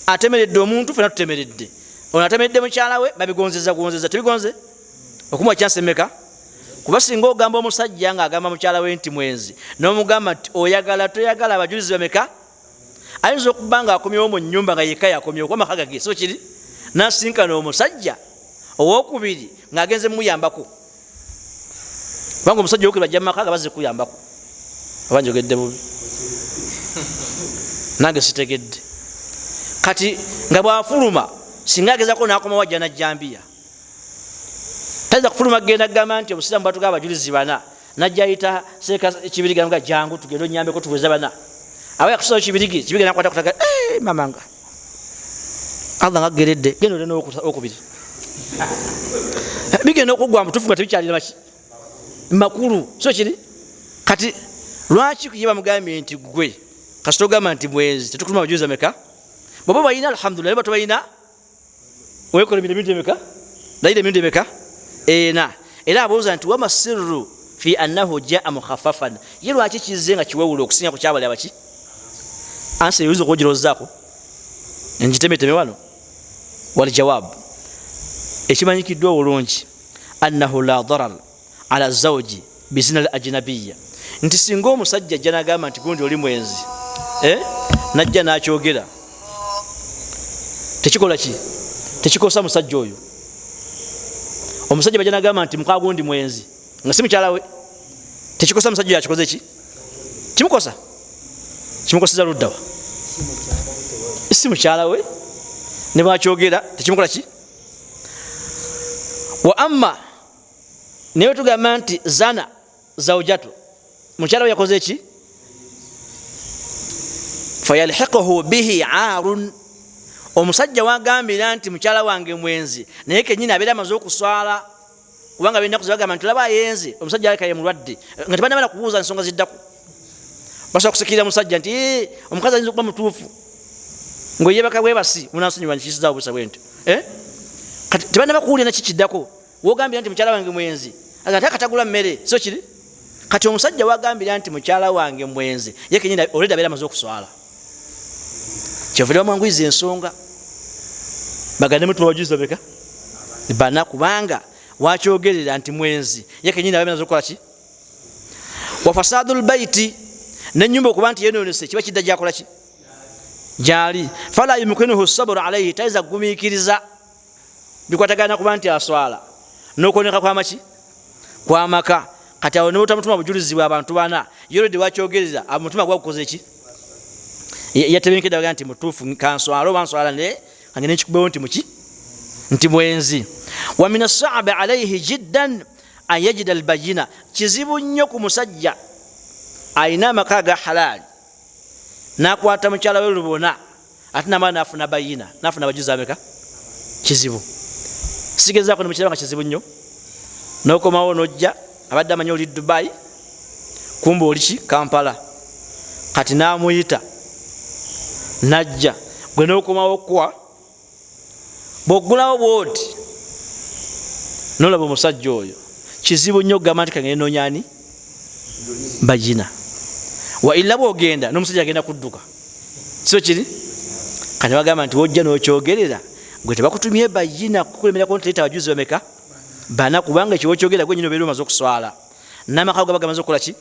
atemeredde omuntu fena tutemeredde ono atemeredde mukyala we babigonzeza gonzeza tebigonze okumuwa kyansi meka kuba singa ogamba omusajja nga agamba mukyala we nti mwenzi nomugamba nti oyagala toyagala abajulizi bameka ayinza okuba nga akomyewo mu nyumba nga yeka yakomyewo kuba maka gage so kiri nasinkana omusajja owokubiri ngaagenze mumuyambako kubanga omusajja owokubiri bajja mumaka nga bazze kuyambako oba njogedde bubi nange sitegedde kati nga bwafuluma singa agezako nakomawo ajja najambiya tayinza kufuluma kugenda kugamba nti obusiraamu bwatuga abajulizi bana najja ayita seeka kibirigi namuga jangu tugende onyambeko tuweze bana aba yakusayo kibirigi kibirigi nakwata kutaga eh, mama nga allah nga geredde genda olina okubiri bigenda okugwa mutufu nga tebikyalina maki makulu so kiri kati lwaki ye bamugambye nti gwe kasita ogamba nti mwenzi tetukutuma abajulizi bameka bwaba balina alhamdulillah ba tobalina wekola emirimu emirundi emeka layira emirundi emeka ena era abuuza nti wama sirru fi annahu jaa mukhafafan ye lwaki kizze nga kiwewula okusinga ku kyabali abaki ansa eyinza okugirozaako ngitemeteme wano waljawab ekimanyikiddwa obulungi annahu la darar ala zauji bizina al ajnabiya nti singa omusajja ajja nagamba nti gundi oli mwenzi eh? najja nakyogera tekikola ki tekikosa musajja oyo omusajja bajja nagamba nti mukagundi mwenzi nga si mukyala we Tekikosa musajja oyo akikoze ki? Kimukosa? Kimukoseza luddawa? Si mukyala we ne bwakyogera tekimukola ki? Wa amma naye tugamba nti zana zaujatu, mukyala we yakoze ki? Fayalhiquhu bihi arun. Omusajja wagambira nti mukyala wange mwenzi, naye kenyini abeera amaze okuswala, kubanga benaku zebagamba nti laba ayenze omusajja aleka ye mulwadde, nga tebanamala kubuuza nsonga ziddako, basobola kusikirira musajja nti omukazi ayinza okuba mutuufu ngaoyebaka bwebasi munansonyiwa nkisizawo busa bwentyo. Kati tebanaba kuwulira naki kiddako. Wogambira nti mukyala wange mwenzi, ate akatagula mmere, so kiri kati omusajja wagambira nti mukyala wange mwenzi, ye kenyini oledi abeera amaze okuswala, kyovudde bamwanguyiza ensonga bagande mutuma bajulizi bameka? Bana, kubanga wakyogerera nti mwenzi, ye kenyini abeera amaze okukola ki? Wa fasadu lbaiti, nenyumba okuba nti yenonese, kiba kidda gyakola ki? Gyali. Fala yumkinuhu saburu alaihi, tayinza kugumiikiriza bikwatagana kuba nti aswala nokwoneka kwamaki kwamaka. Kati awo nobutamutuma bujulizi bwa bantu bana, yoredi wakyogerera omutima gwagukoze ki? Yatebenkedde baga nti mutuufu, kanswala oba nswala naye kange nenkikubewo nti muki nti mwenzi. Wa min asaabi alaihi jiddan an yajida albayina, kizibu nnyo ku musajja alina amaka aga halaali nakwata mukyala we lubona ate namala nafuna bayina, nafuna abajuzi ameka? Kizibu. Sigezaako nemukiraba nga kizibu nnyo, nokomawo nojja abadde amanyi oli Dubai, kumba oliki Kampala, kati namuyita najja gwe nokomawo kwa bwogulawo bwoti nolaba omusajja oyo, kizibu nnyo okugamba nti kangende nonyani bayina, wa illa bwogenda n'omusajja agenda kudduka, sio kiri? Kati bagamba nti wojja nokyogerera gwe tebakutumye bayina kukulemerako nti leeta abajuzi bameka? Bana, kubanga ekyo wokyogera gwe nyina obeera omaze okuswala n'amaka gaba gamaze okukola ki?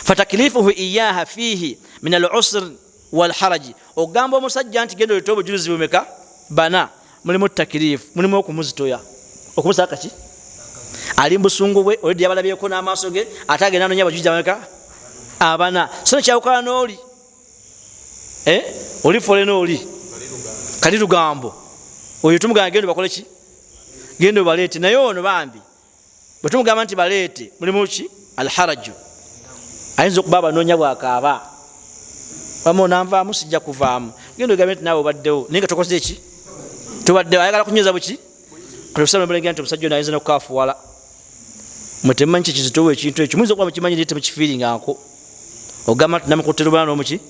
Fataklifuhu iyaha fihi min al usr walharaji, okugamba omusajja nti genda olete obujulizi bumeka? Bana, mulimu takirifu, mulimu okumuzitoya, okumusaka ki? Ali mubusungu bwe oledi yabalabyeko n'amaaso ge, ate agenda anonya abajulizi bameka? Abana. So nekyawukana n'oli oli fole n'oli kali lugambo, oyo tumugamba genda bakole ki? Genda obaleete. Naye ono bambi bwe tumugamba nti baleete, mulimu ki? Alharaju, ayinza okuba abanoonya bwakaaba wama onanvaamu sijja kuvaamu, genda ogambe nti naawe obaddewo naye nga tokoze ki? Tobaddewo, ayagala kunyweza buki? Kati nti omusajja ono ayinza nokukafuwala, mwe temumanyi kyekizitowa ekintu ekyo, muyinza okuba mukimanyi naye temukifiiringanko. Ogamba nti namukutte lubana n'omuki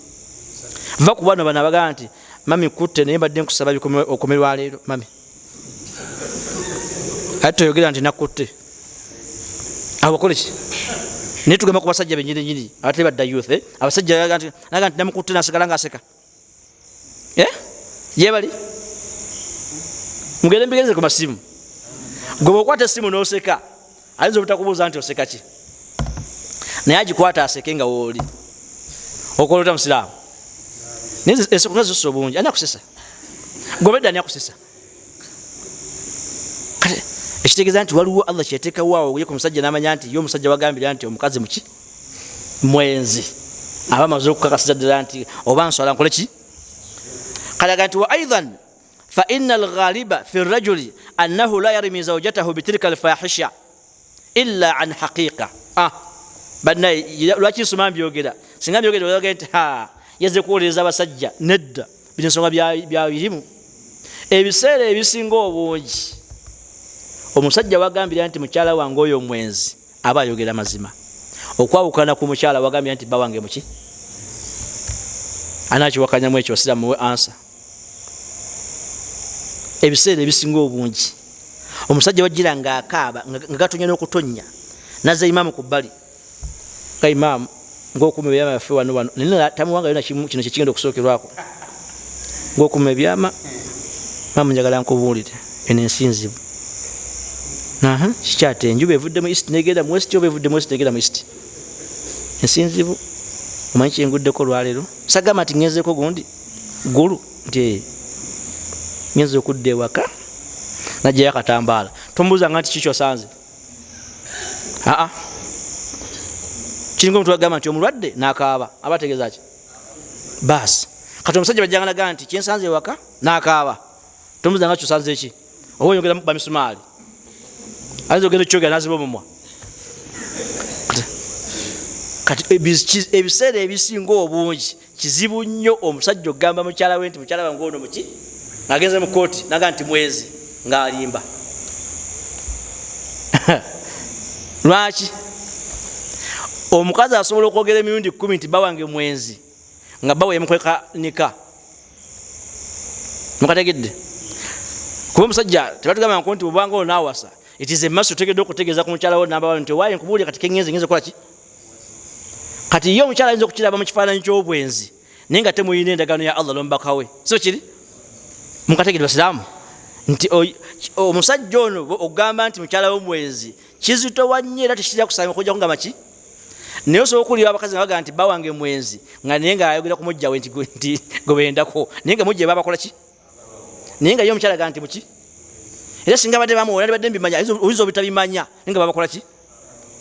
va ku bano bano abagamba nti mami kutte naye mbadde nkusaba okome lwaleero mami, ate toyogera nti nakutte awo bakole ki? Naye tugamba ku basajja benyininyini abatali badda youth, abasajja naga nti namukutte nasigala nga aseka, yebali mugende mbigenze ku masimu. Gwe bwokwata esimu noseka ayinza obutakubuuza nti oseka ki, naye agikwata aseke nga wooli okola ota musiraamu. Naye enseko nga zisusa obungi, ani akusesa? Gobedde ani akusesa? Kati ekitegeeza nti waliwo Allah kyeteekawo awo ye ku musajja n'amanya nti ye omusajja wagambira nti omukazi muki mwenzi, aba amaze okukakasiza ddala nti oba nswala nkole ki? Kalaga nti wa aidan fa inna alghaliba fi rajuli annahu la yarmi zawjatahu bitilka alfahisha illa an haqiqa. Bannaye lwaki nsoma mbyogera? Singa mbyogera oga nti ha yaze kuwolereza abasajja, nedda, bino ensonga bya birimu. Ebiseera ebisinga obungi omusajja wagambira nti mukyala wange oyo mwenzi aba ayogera mazima, okwawukana ku mukyala wagambira nti bba wange muki. Anakiwakanyamu ekyo basiramu muwe ansa. Ebiseera ebisinga obungi omusajja wajjira ng'akaaba nga gatonya n'okutonnya, nazza imaamu ku bbali, nga imaamu ng'okuuma ebyama byaffe wano wano, naye tamuwangayo nakimu, kino kyekigenda okusookerwako ng'okuuma ebyama. Maamu njagala nkubuulire, eno ensi nzibu, kikyate enjuba evudde mu east negenda mu west, oba evudde mu west negenda mu east, ensi nzibu. Omanyi kyenguddeko olwaleero? Sagamba nti ngenzeeko gundi ggulu nti ngenza okudda ewaka najjayo akatambaala, tombuuzanga nti kiki osanze. Aa, Kiringa omuntu agamba nti omulwadde n'akaaba, aba ategeeza ki? Baasi kati omusajja bajjanga naga nti kyensanze ewaka n'akaaba, tomubuuza nga kyosanze ki, oba oyongera mukuba misumaali, ayinza ogenda okyogera naziba omumwa. Kati ebiseera ebisinga obungi kizibu nnyo omusajja okugamba mukyala we nti mukyala wange ono muki, ng'agenze mu kooti naga nti mwenzi, ng'alimba. Lwaki omukazi asobola okwogera emirundi 10 nti bba wange mwenzi, nga bba we yamukweka nika? Mukategedde? Kuba omusajja tebatugamba nko nti bwobanga ono nawasa, it is a must otegedde okutegeeza ku mukyala wo namba nti owaaye nkubuulire kati kengenze ngenze kukola ki. Kati ye omukyala ayinza okukiraba mu kifaananyi ky'obwenzi, naye nga temuyina endagaano ya Allah n'omubaka we, so kiri mukategedde basiraamu nti omusajja ono okugamba nti mukyala we mwenzi kizitowa nnyo, era tekitera kusanga okujjako nga maki. Naye osobola okuwulira abakazi nga bagamba nti bba wange mwenzi, nga naye nga ayogera ku mujja we nti gwe bendako, naye nga mujja babakola ki, naye nga ye omukyala agamba nti muki. Era singa badde bamuwona badde mbimanya, oyinza obitabimanya, naye nga babakola ki,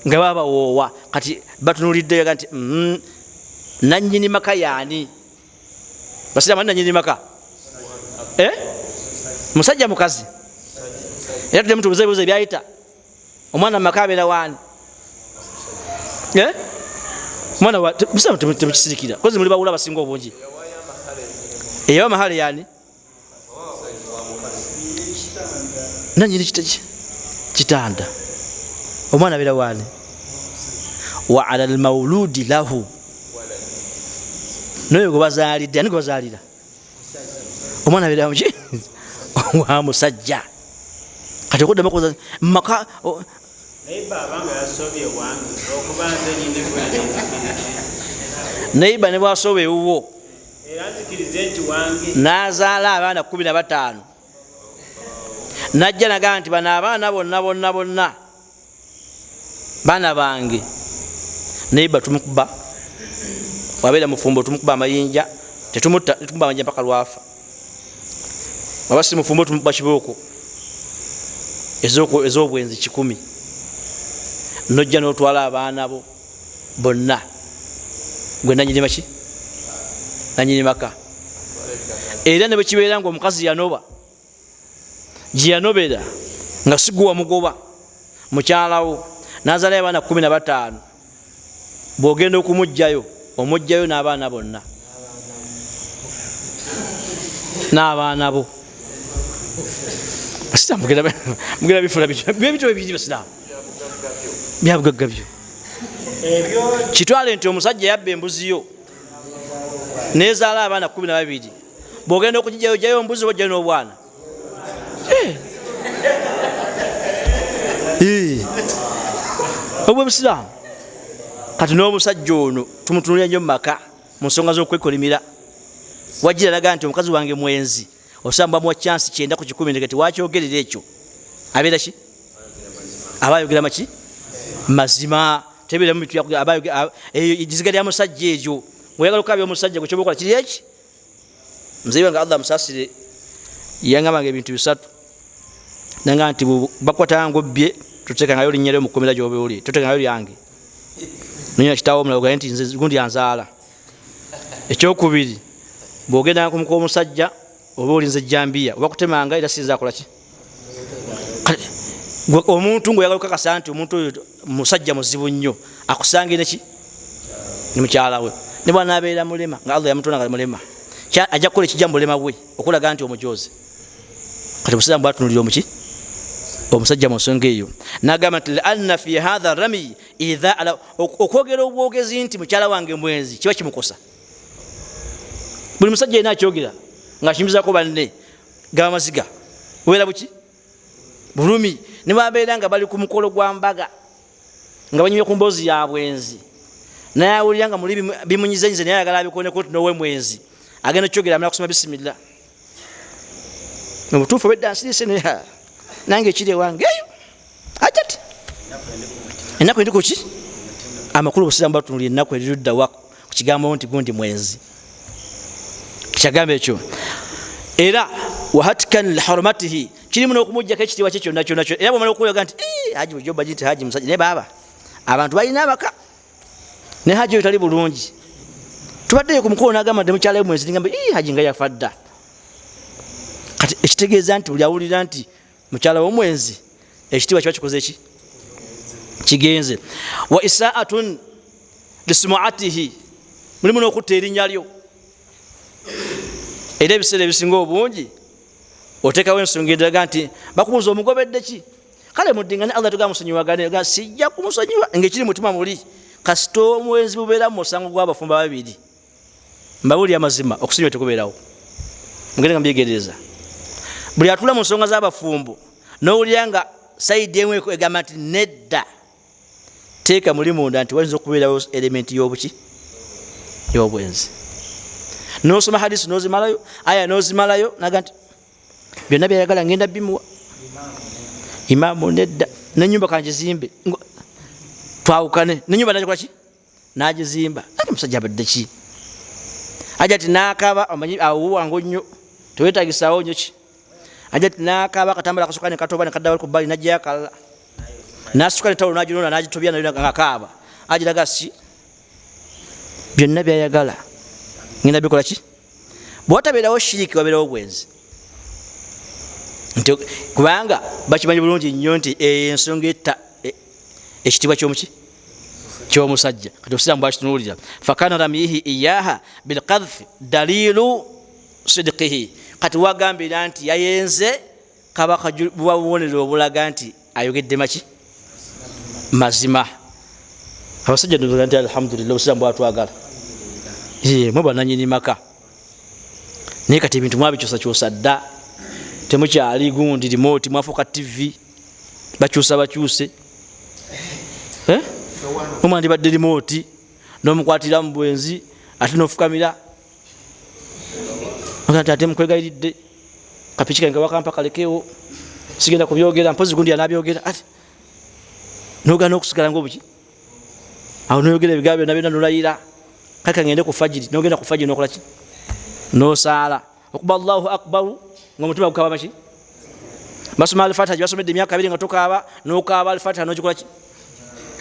nga babawoowa. Kati batunulidde yaga nti nannyini maka yaani? Basiraamu, ani nannyini maka? Musajja, mukazi? Era tudde mutubuze ebibuzo ebyayita, omwana mumaka abeera waani? Omwana musiraamu temukisirikira, kozi muli bawula abasinga obungi. Eyawa mahale yaani? Nanyini kitanda. Omwana abeera waani? Wa ala almauludi lahu, noyo gwe bazaalidde, ani gwe bazaalira omwana abeera muki? Wa musajja. Kati okuddamu okubuuza maka Naye baba nga yasobye wange okuba nze nyina nenzikirize. Neiba ne bwasoba ewuwo, era nzikirize nti wange, n'azaala abaana 15, najja nagaa nti bano abaana bonna bonna bonna baana bange, neiba tumukuba, wabeera mufumbo tumukuba amayinja, tetumutta, tumukuba amayinja mpaka lwafa. Waba si mufumbo tumukuba kibooko ez'obwenzi 100, nojja n'otwala abaana bo bonna, gwe nanyini maki, nanyini maka. Era ne bwekibeera nga omukazi yanoba gye yanobera nga siguwa mugoba mukyalawo, nazalayo abaana 15, bwogenda okumugjayo omugjayo n'abaana bonna n'abaana bo. Basiraamu mugenda bifula bityo bibiri, basiraamu, byabugagga byo. Kitwale nti omusajja yabba embuzi yo nezaala abaana 12, bwogenda okugijjayo jayo ombuzi oba ojjayo n'obwana? Obwe busiraamu. Kati n'omusajja ono tumutunulira nnyo mu maka mu nsonga z'okwekolimira. Wajira alaga nti omukazi wange mwenzi, osanga bamuwa chance 90% ndeke tiwakyogerera ekyo, abeera ki? Aba ayogera maki? Mazima. Tebeeramu bintu eyo ejiziga lya musajja eryo. Oyagala okukabya omusajja, gwe kyoba okola kiri eki. Muzeyi wange, Allah amusasire, yangambanga ebintu bisatu, nanga nti bakwatanga ngobbye, totekangayo linnya lyo mukomera gyoba oli, totekangayo lyange, nonya kitawo omulala ogaye nti nze gundi yanzaala. Ekyokubiri, bw'ogendanga ku muka omusajja oba olinze ejjambiya oba kutemanga, era sinza akolaki omuntu ngaoyagala okukakasa nti omuntu oyo musajja muzibu nnyo, akusange neki ne mukyala we, ne bwanabeera mulema nga Allah yamutonda nga mulema, ajja kukola ekijja mu bulema bwe okulaga nti omujozi. Kati obusiraamu bwatunulira omuki omusajja mu nsonga eyo, nagamba nti lianna fi hatha rami idha okwogera obwogezi nti mukyala wange mwenzi kiba kimukosa. Buli musajja yena akyogera ngaakiyumizako banne, gaba maziga, bubeera buki bulumi. Ne babeera nga bali ku mukolo gwa mbaga nga banyumya ku mboozi ya bwenzi, naye awulira nga muli bimunyizenyize, naye ayagala abikoneko nti nowe mwenzi, agenda okyogera amala kusoma bisimillah. Mubutuufu obedda nsirise, naye nange ekiri ewange eyo ajati ennaku eri kuki amakulu. Obusiraamu batunulira ennaku eriruddawa ku kigambo nti gundi mwenzi, kyagamba ekyo. Era wahatkan lihurmatihi, kirimu n'okumugjako ekitiibwa kye kyonna kyonna kyonna. Era bwomala okuyoga nti, "Haji bulijjo baji nti haji musajja," naye baaba abantu balina abaka. Naye haji oyo tali bulungi. Tubaddeyo ku mukolo n'agamba nti mukyala we mwenzi, ngamba ii haji nga yafa dda. Kati ekitegeeza nti buli awulira nti mukyala w'omwenzi ekitiibwa kiba kikoze ki? Kigenze. Wa isaatun lisumuatihi, mulimu n'okutta erinnya lyo. Era ebiseera ebisinga obungi oteekawo ensonga eraga nti bakubuuza omugobedde ki, kale muddingane Allah tuga musonyiwagane, ga sijja kumusonyiwa ng'ekiri mutima muli. Kasita omwenzi bubeera mu musango gw'abafumbo babiri, mbabuulira amazima, okusonyiwa tekubeerawo. Mugende nga mbyegereza. Buli atuula mu nsonga z'abafumbo n'owulira nga sayidi emu egamba nti nedda, teeka muli munda nti wayinza okubeerawo elementi y'obuki, y'obwenzi. N'osoma hadisi n'ozimalayo, aya n'ozimalayo, naga nti byonna byayagala ngenda bimuwa. Imaamu nedda, n'ennyumba kanjizimbe, twawukane n'ennyumba nagikola ki, nagizimba. Ate musajja abadde ki? Aja ti n'akaaba, omanyi awo wangu nnyo, tewetagisaawo nnyo ki. Aja ti n'akaaba, akatambala akasuka ne katoba ne kadda ku bbali, n'ajjayo akalala, n'asituka ne tawulo n'aginona n'agitobya nayo ng'akaaba. Agiraga si byonna byayagala ngenda bikola ki. Bwe watabeerawo shiriki wabeerawo bwenzi, nti kubanga bakimanyi bulungi nnyo nti ensonga etta ekitiibwa ky'omuki ky'omusajja. Kati obusiraamu bwakitunuulira, fakana ramyihi iyaha bilqadhfi dalilu sidqihi. Kati wagambira nti yayenze kaba buba bubonero obulaga nti ayogedde maki mazima. Abasajja ndoza nti alhamdulillah obusiraamu bwatwagala, mwe bananyini maka. Naye kati ebintu mwabikyusakyusa dda, temukyali gundi remote, mwafuuka TV, bakyusa bakyuse. Omwandibadde remote n'omukwatira mu bwenzi ate n'ofukamira nti ate mukwegayiridde kapiki kange wakampa kalekewo, sigenda kubyogera mpozi gundi anabyogera. Ate nogana okusigala ngaobuki awo noyogera ebigambo byonna byonna nolayira kaka ngende ku fajiri, nogenda ku fajiri nokola ki, nosaala okuba Allahu akbar ngaomutima gukaba maki. Basoma alfatiha gyebasomedde emyaka abiri nga tokaaba, nokaaba alfatiha nogikola ki,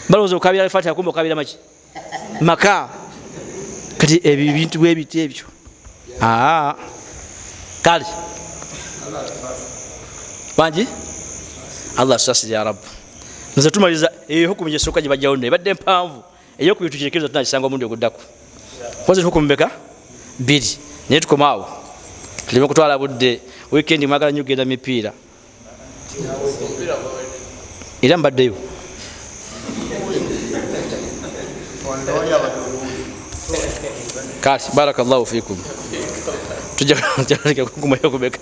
balowooza okukabira alfatiha kumbe okabira maki maka. Kati ebyo bintu bwebiti ebyo. Kale wangi Allah asasire ya Rabb. Nze tumaliriza eyo hukumu gyesooka gye bajjawo nno ebadde mpanvu, eyokubiri tukirekeriza tunagisanga omundi oguddako. Kozi hukumu beka bbiri, naye tukome awo tuleme kutwala budde. Weekend mwagala nnyo kugenda mipiira, era mbaddeyo. Kale barakallahu fikum, tujja kukumayo kubeka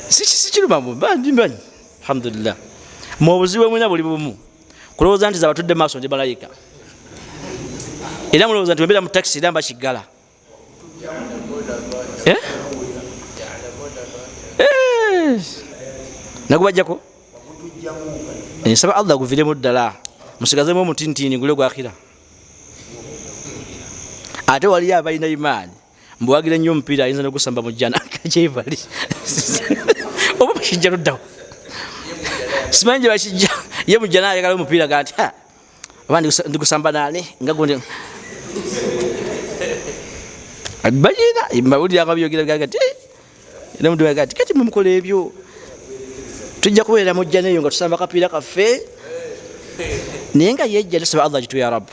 sikirumamu mbanyi. Alhamdulillah, mu obuzibu bwemulina buli bumu kulowooza nti zabatudde maaso ndi malayika, era mulowooza nti wembeera mu taxi era mbakiggala. Nagubajjako nsaba Allah guviremu ddala, musigazemu omutintini gule gwakira. Ate waliyo abalina imaani mbuwagira nnyo omupiira, ayinza n'ogusamba mu jjana kyebali oba bakijja luddawo, simanyi gye bakijja. Ye mu jjana ayagala omupiira ga nti oba ndigusamba naani nga gundi bagina mbawulira nga byogera gaga ti era omuntu gaga ti kati mumukola ebyo tujja kubeera mu jjana eyo nga tusamba kapiira kaffe, naye nga yejja tusaba Allah gitu ya Rabb.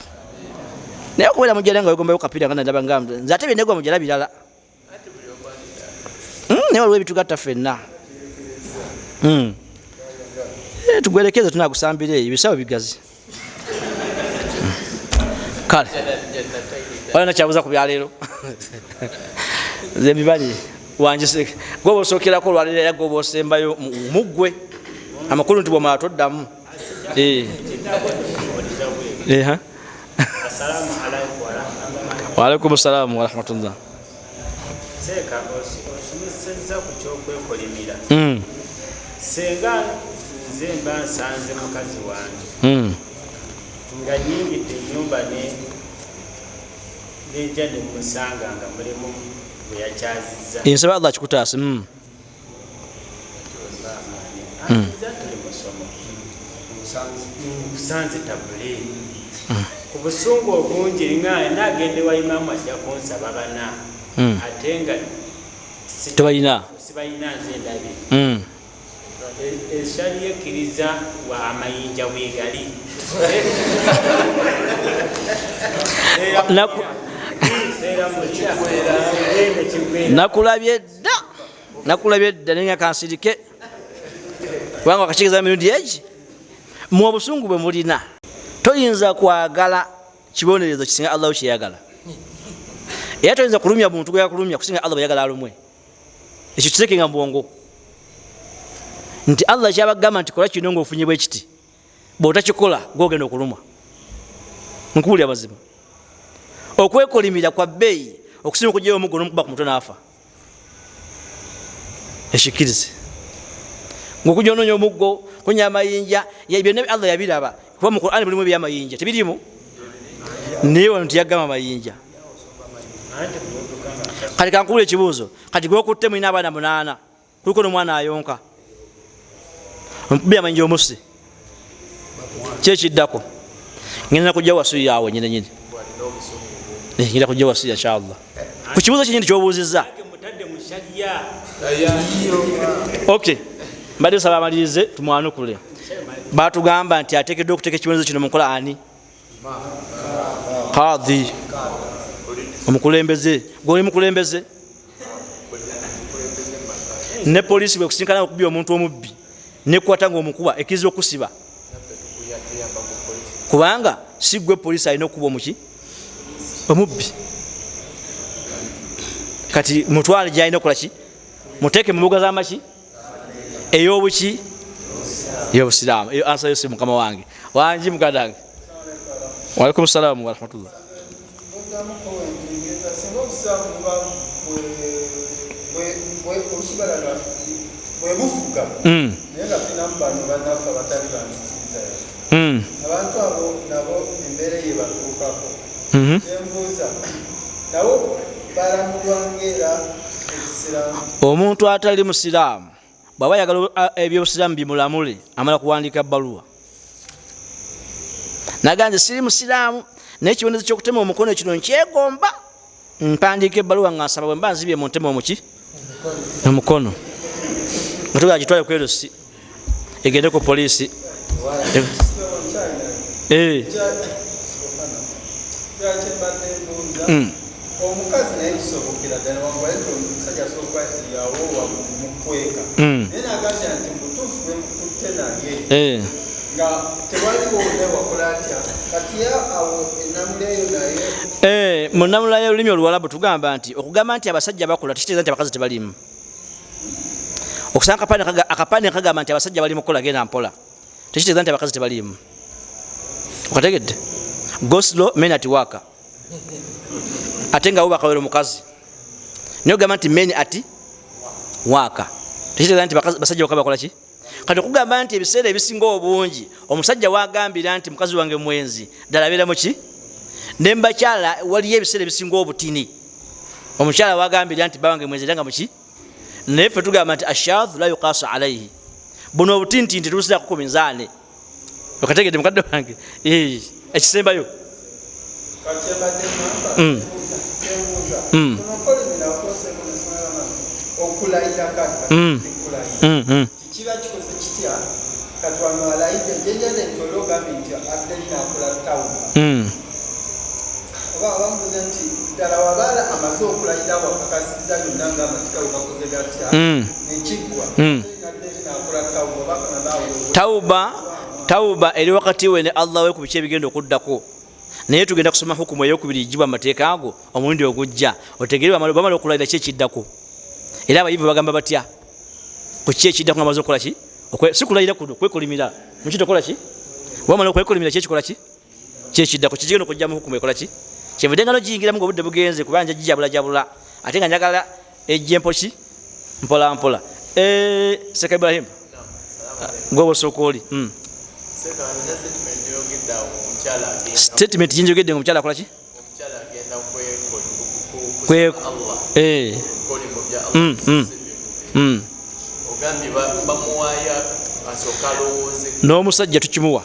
Naye okubeera mu jjana nga wegombayo kapiira nga nandaba nga nze ate byenegwa mu jjana birala, naye waliwo ebitugatta ffenna. Tugwerekeze tunagusambira eyo ebisawo bigazi. Kale wala nakyabuza ku byaleero nze mbibali wangi gwoba osookerako olwaleero era gwoba osembayo muggwe amakulu nti bwomala toddamu. Waalaikum salaamu warahmatullah. Seeka osomesezza ku kyokwekolimira. Senga nze mba nsanze mukazi wange nga nyingidde ennyumba nejja ne musanga nga mulimu gwe yakyazizza. Nsaba Allah akikutaase. Nza tuli musomo nkusanze tabule. Ku busungu obungi nga nagende wa imaamu ajja kunsaba bana, ate nga tebalina, sibalina nze ndabye. Eshali ekkiriza wa amayinja weegali. Nakulabye dda naye nga kansirike, kubanga wakakigeza emirundi egi. Mu obusungu bwe mulina toyinza kwagala kibonerezo kisinga Allah kyeyagala, era toyinza kulumya muntu gwe yakulumya kusinga Allah bweyagala alumwe. Ekyo kireke nga mbwongo nti Allah kyabagamba nti kola kino ng'ofunye bwe kiti, bw'otakikola gwogenda okulumwa. Nkuwulira mazima, okwekolimira kwa bbeeyi okusinga okugyayo omuggo n'omukuba ku mutwe n'afa. Ekikkirize ng'okujja onoonya omuggo, kunya amayinja, byonna Allah yabiraba, kuba mu Qur'ani mulimu ebyamayinja tebirimu, naye wano tiyagamba mayinja. Kati kankubula ekibuuzo, kati gwokutte mulina abaana 8, kuliko n'omwana ayonka, omukubye amayinja omusi, kyekiddako ngenda kujja wasiya awo nyine nyine, ngenda kujja wasiya inshallah ku kibuuzo kyenyini kyobuuzizza. Okay, mbadde nsaba amalirize tumwanukule. Batugamba nti ateekeddwa okuteeka ekibonerezo kino mu nkola ani? Kadhi, omukulembeze. Gwoli mukulembeze ne polisi bwekusinkana okubya omuntu omubbi nekwata ngaomukuba ekkiriza okusiba, kubanga si gwe polisi alina okukuba omuki omubbi. Kati mutwale gyalina okukola ki? Muteeke mu mbuga z'amaki ey'obuki ey'obusiraamu. Eyo ansa yosi mukama wange wangi muganda wange. Waalaikum salaamu warahmatullah. Abantu abo nabo embeera ye batuukako. Kyembuuza nabo balamulwa ng'era ebisiraamu. Omuntu atali musiraamu bw'aba ayagala ebyobusiraamu bimulamule, amala kuwandiika bbaluwa naga nze siri musiraamu, naye ekibonerezo ky'okutema omukono kino nkyegomba, mpandiika ebbaluwa nga nsaba bwe mba nzibye mu ntema omuki omukono, nga tugala gitwale ku LC egende ku poliisi. Omukazi naye kisobokera ddala wangwale nti omusajja asooka yawoowa mukweka, naye n'agambye nti mutuufu bwe mukutte naye nga tewaliwo ne wakola atya, kati awo ennamula eyo naye mu nnamula y'olulimi oluwalabu tugamba nti okugamba nti abasajja bakola tekitegeeza nti abakazi tebalimu. Okusanga akapande kagamba nti abasajja bali mu kukola genda mpola, tekitegeeza nti abakazi tebalimu. Okategedde? Go slow, men at work. Ate nga wubaka wero mukazi, naye ogamba nti men at work, tekitegeeza nti basajja bokka bakola ki? Kati okugamba nti ebiseera ebisinga obungi omusajja wagambira nti mukazi wange mwenzi, ddala abeera muki? Ne mubakyala waliyo ebiseera ebisinga obutini omukyala wagambira nti bba wange mwenzi, era nga muki? Naye ffe tugamba nti ashadhu la yuqasu alaihi, buno obutintinti tubusirako ku minzaane. Okategedde mukadde wange? Ekisembayo kiba kikoze kitya katwano alayidde jjajja nti oli ogambye nti abdali n'akola tawuba, oba bamubuuza nti ddala wabaala amaze okulayira wakakasizza byonna nga amateeka bwe gakoze gatya nekiggwa n'akola tawuba tawuba. Tawuba eri wakati we ne Allah we ku biki ebigenda okuddako, naye tugenda kusoma hukumu eyokubiri ejjibwa mu mateeka ago omulundi ogujja, otegere bamala okulayira ki ekiddako. Era abayivu bagamba batya ku ki ekiddako nga bamaze okukola ki? Si kulayira kuno kwekolimira muki tokola ki, bamala okwekolimira ki ekikola ki kyekiddako kigenda okujja mu hukumu ekola ki. Kyenvudde nga nogiyingiramu nga obudde bugenze, kubanga nja gijabulajabula ate nga njagala ejje mpoki mpola mpola. Seka Ibrahim gwe osooka oli statement ginjogedde nga omukyala akola ki? N'omusajja tukimuwa.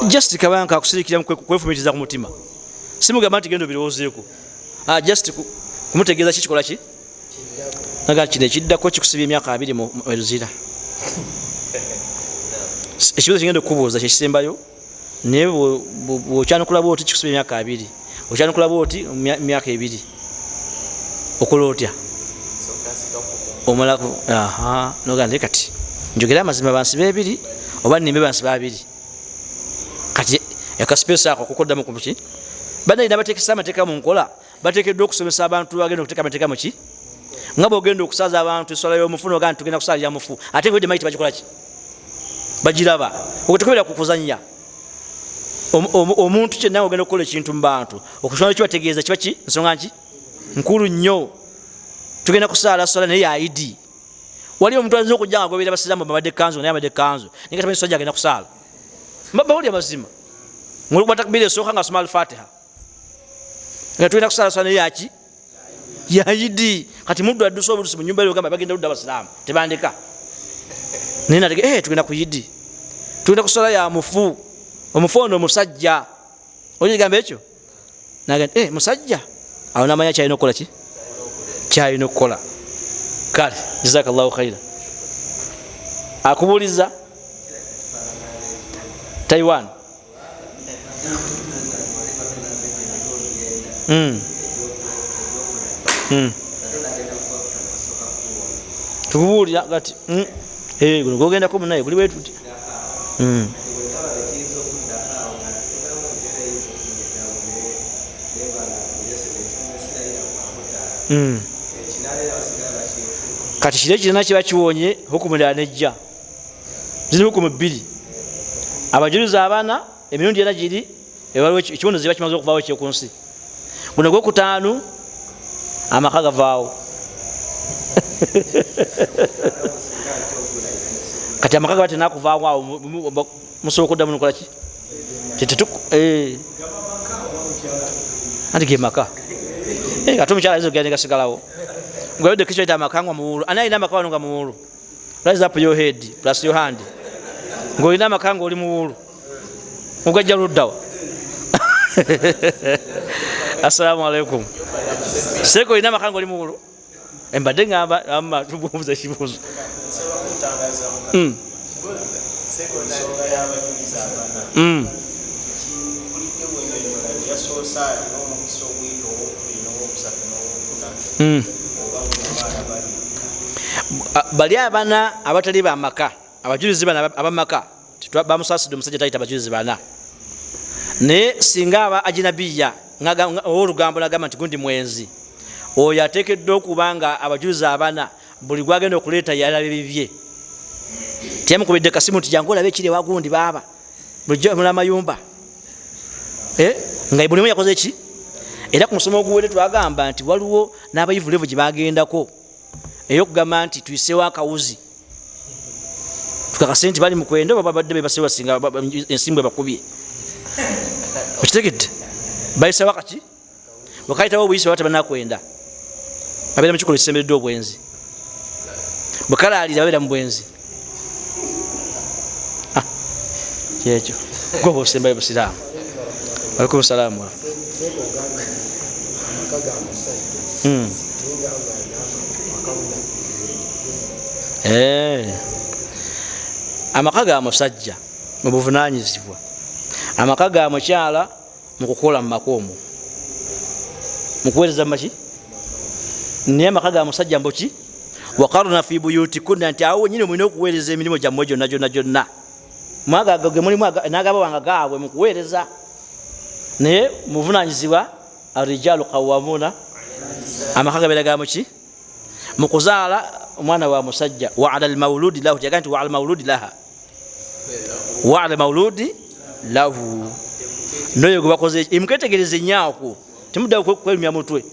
Just kabanga akusirikira kwefumitiza ku mutima. Simugamba nti genda obirowoozeeko, just kumutegeeza ki kikola ki naga kino ekiddako kikusibya emyaka 20 mu eruzira. Ekibuuzo kigenda okukubuuza kyekisembayo, naye bw'okyanukula bwoti kikusibya emyaka 20, okyanukula bwoti myaka 2, okola otya? Omalako nogaa naye kati njogere amazima bansiba 2 oba nnimbe bansiba 2. Kati akasipeesi ako kukoddamu kuki? Bannayina bateekesa amateeka mu nkola, bateekeddwa okusomesa abantu bagenda okuteeka amateeka muki, nga bwogenda okusaaza abantu eswala y'omufu nogaa nti tugenda kusaalira mufu, ate ng'odde mayi tebagikola ki? Bagiraba. Okwo tekubeera ku kuzannya. Omuntu kyenna ogenda okukola ekintu mu bantu okusoma kibategeeza kiba ki nsonga nki nkulu nnyo. Tugenda kusaala swala naye ya idi. Waliwo omuntu ayinza okujja nga agoberera basiraamu bambadde kanzu naye ambadde kanzu naye nga tamanyi swala gy'agenda kusaala. Bawulira mazima. Ng'olikuba takbira esooka ng'asoma Al-Fatiha. Nga tugenda kusaala swala naye yaki? Ya idi. Kati muddu addusa obuddusi mu nnyumba y'ogamba bagenda ludda abasiraamu tebandeka. Naye natege tugenda ku idi. Tugenda kusala ya mufu. Omufu ono omusajja. Oli ligamba ekyo? Nagamba musajja. Awo n'amanya kyalina okukola ki? Kyalina okukola. Kale jazakallahu khaira. Akubuuliza Taiwan. Tukubuulira kati guno gwogendako munaye guli bwetuti. Kati kiri ekirina kiba kiwonye hukumu ndala nejja. Ziri hukumu 2. Abajulizi abana emirundi era giri waliwo ekibonerezo kiba kimaze okuvaawo eky'oku nsi. Guno gwokutaano amaka gavaawo. Kati amaka gaba tenakuvaawo awo musobola okuddamu nokola ki? Anti ge maka. Ate omukyala ayinza okugenda ne gasigalawo. Ng'oyodde kikyayita bayita amaka nga muwuulu. Ani alina amaka wano nga muwuulu? Raise up your head plus your hand. Ng'olina amaka ng'oli muwuulu. Ogajja luddawa. Assalamu alaikum. Seko olina amaka ng'oli muwuulu? Mbadde ngamba amma tubuuza ekibuuzo. Bali abana abatali bamaka, abajulizi bana abamaka bamusaasidde omusajja tayita abajulizi bana. Naye singa aba ajinabiya ow'olugambo n'agamba nti gundi mwenzi, oyo ateekeddwa okuba nga abajulizi abana buli gwagenda okuleeta yalaba ebibye. Teyamukubidde kasimu nti jangu olabe ekiri ewa gundi baaba bulijjo mula mayumba. Nga buli omu yakoze ki? Era ku musomo oguwedde twagamba nti waliwo n'abayivu levu gye bagendako ey'okugamba nti tuyiseewo akawuzi tukakase nti bali mu kwenda oba babadde bebaseewo singa ensimbu ebakubye. Okitegedde? Bayiseewo akaki? Bwe kayitawo obuyisi baba tebanakwenda, babeera mu kikolwa ekisemberedde obwenzi. Bwe kalaalira babeera mu bwenzi. Kyekyo gwe osembayo busiraamu. Alaikum salaamu. Amaka ga musajja mu buvunaanyizibwa, amaka ga mukyala mu kukola mu maka omwo, mu kuweereza mu maki. Naye amaka ga musajja mbuki waqarna fi buyutikunna, nti awo wennyini mulina okuweereza emirimu gyammwe gyonna gyonna gyonna. Mwagago ge mulimu n'agabawanga gaabwe mu kuweereza. Naye muvunaanyizibwa arrijalu qawwamuna, amaka gabeera ga muki? Mu kuzaala omwana wa musajja. Wa ala almawludi lahu, teyagamba nti wa ala almawludi laha, wa ala almawludi lahu. N'oyo gwe bakoze mukwetegereze nnyo akwo, temuddawo kwerumya mutwe.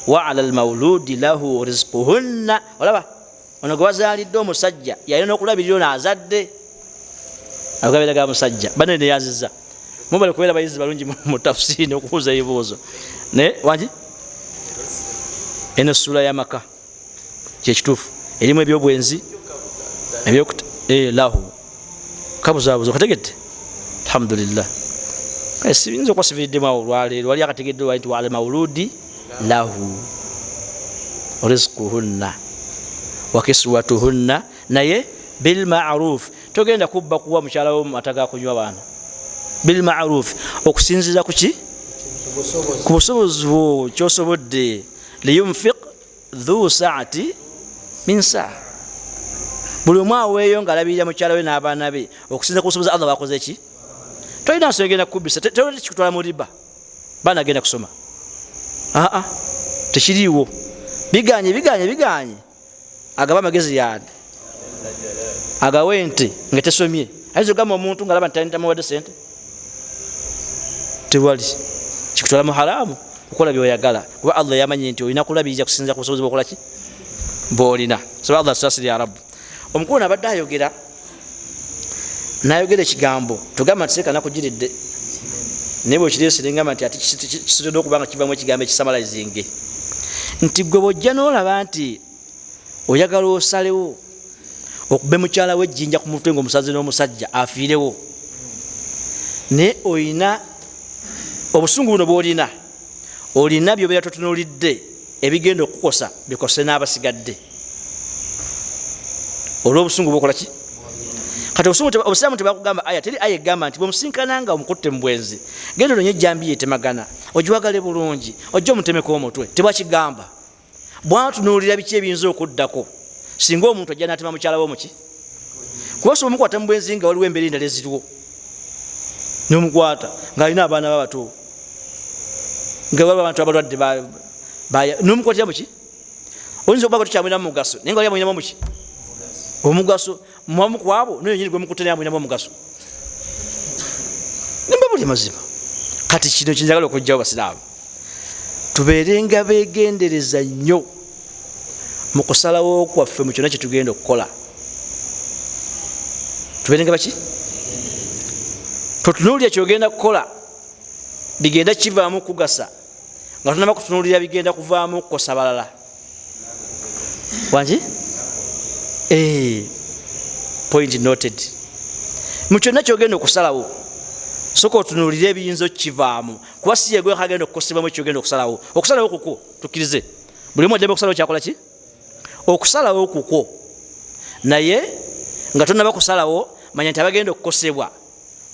Wa ala almawludi lahu rizquhunna, olaba ono gwe bazaalidde omusajja yalina n'okulabirira ono azadde, agabeera ga musajja. Banne neyanziza mubale kubeera bayizi balungi mu tafsiri n'okubuuza ebibuuzo. Naye wangi eno ssuula y'amaka kyekituufu, erimu ebyobwenzi. Lahu kabuzabuza okategedde. Alhamdulillah, siyinza okuba siviriddemu awo olwaleero. Wali akategedde wali nti wa ala mauludi lahu rizquhunna wa kiswatuhunna, naye bilmaruf. Togenda kubba kuwa mukyala wo mata gakunywa baana, bilmaruf, okusinziira kuki? Ku busobozi bwo kyosobodde. Liyunfiq dhu saati min saa, buli omu aweeyo ngaalabirira mukyala we n'abaana be okusinziira ku busobozi Allah bakoze ki. Tolina nsonga egenda kukubisa, tekikutwala mu riba. Baana agenda kusoma, aa tekiriiwo. Biganye, biganye, biganye. Agaba amagezi yani agawe ente nga tesomye. Ayinza ogamba omuntu ngaalaba nti tamuwadde sente, tewali kikutwala mu haramu kukola byoyagala, kuba Allah yamanyi nti olina kulabirira kusinzira ku busobozi bwokolaki bwolina. Saba Allah tusasire ya Rabbu. Omukulu nabadde ayogera, nayogera ekigambo tugamba nti seeka nakugiridde, naye bwekireesere ngamba nti ate kisitedde okuba nga kivamu ekigambo ekisamalizinge nti gwe bwojja n'olaba nti oyagala osalewo okube mukyala w'ejjinja ku mutwe ngaomusazi n'omusajja afiirewo, naye olina obusungu buno bwolina, olina byobeera totunuulidde ebigenda okukukosa bikose n'abasigadde olw'obusungu bwokola ki. Kati obusiraamu tebakugamba aya, teri aya egamba nti bwemusinkana nga omukutte mu bwenzi, genda ononye ejjambiya etemagana ogiwagale bulungi ojje omutemeko omutwe. Tebakigamba. Bwatunuulira biki ebiyinza okuddako singa omuntu ajja natema mukyala we omuki, kuba osobola omukwata mu bwenzi nga waliwo embeera endala eziriwo, nomukwata ng'alina abaana babato, nga waliwo abantu abalwadde, nomukwatira muki, oyinza okuba nga tokyamulinamu mugaso, naye nga wali amulinamu omuki omugaso mwamu kwabo noyo nyini gwemukutte naye amulinamu omugaso. Nimba buli mazima. Kati kino kinjagala okujjawo, basiraamu tubeerenga begendereza nnyo mu kusalawo kwaffe mu kyonna kyetugenda okukola. Tubeerenga baki? Totunuulira kyogenda kukola bigenda kivaamu kugasa nga tonaba kutunuulira bigenda kuvaamu kukosa balala. Wangi point noted. Mu kyonna kyogenda okusalawo, soka otunuulire ebiyinza okukivaamu, kuba si yegwe kagenda okukosebwamu ekyogenda okusalawo. Okusalawo kukwo, tukkirize buli omu addembe okusalawo kyakola ki, okusalawo kukwo, naye nga tonaba kusalawo manya nti abagenda okukosebwa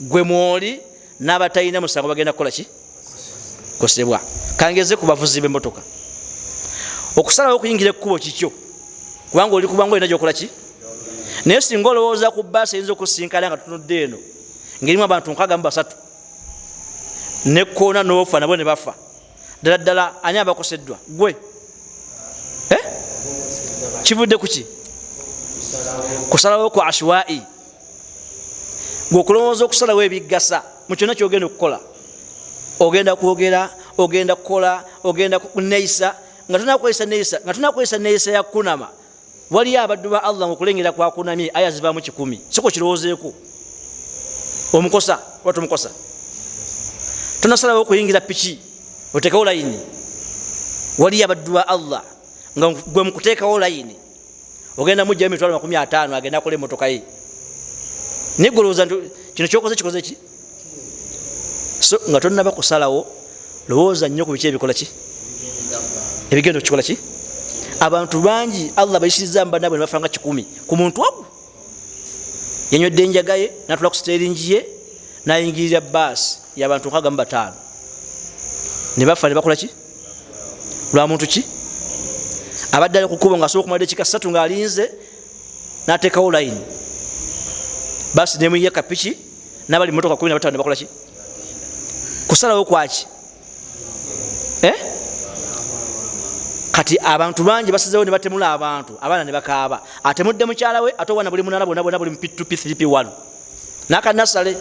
gwe mwoli n'abatalina musango bagenda kukola ki, kosebwa. Kangeze ku bavuzi b'emmotoka, okusalawo okuyingira ekkubo kikyo, kubanga oli kubanga olina gyokola ki, naye singa olowooza ku baasi eyinza okusinkana nga tutunudde eno ngerimu abantu 63 nekoona n'ofa nabo ne bafa, ddala ddala ani abakoseddwa? Gwe. Kivudde kuki? Kusalawo ku ashwai, gwe okulowooza okusalawo ebigasa mu kyonna kyogenda okukola. Ogenda kwogera, ogenda kukola, ogenda kuneeyisa, nga tonakweyisa neeyisa, nga tonakweyisa neeyisa ya kunama, waliyo abaddu ba Allah ngaokulengera kwakunamye aya zivaamu 100. Siko kirowoozeeko, omukosa oba tomukosa? Tonasalawo okuyingira piki otekewo layini, waliyo abaddu ba Allah nga gwe mukuteekawo layini ogenda mujjayo emitwalo 50 agenda akola emotoka ye, naye gwe olowooza nti kino kyokoze kikoze ki? So nga tonaba kusalawo, lowooza nnyo ku biki ebikola ki, ebigenda okukikola ki. Abantu bangi Allah bayisiriza mubanabwe ne bafanga 100 ku muntu ogwo yanywedde enjaga ye, natula ku siteringi ye, nayingirira baasi yabantu 65 ne bafa ne bakola ki lwa muntu ki abadde ali kukubo nga asobola okumala dakika 3 ng'alinze, n'ateekawo layini, baasi nemuyiya kapiki n'abali mumotoka 15 ne bakola ki? Kusalawo kwaki? Kati abantu bangi basizewo ne batemula abantu, abaana ne bakaaba, atemudde mukyala we, ate obwana buli munana bwonna bwonna buli mu P2 P3 P1 nakanasale.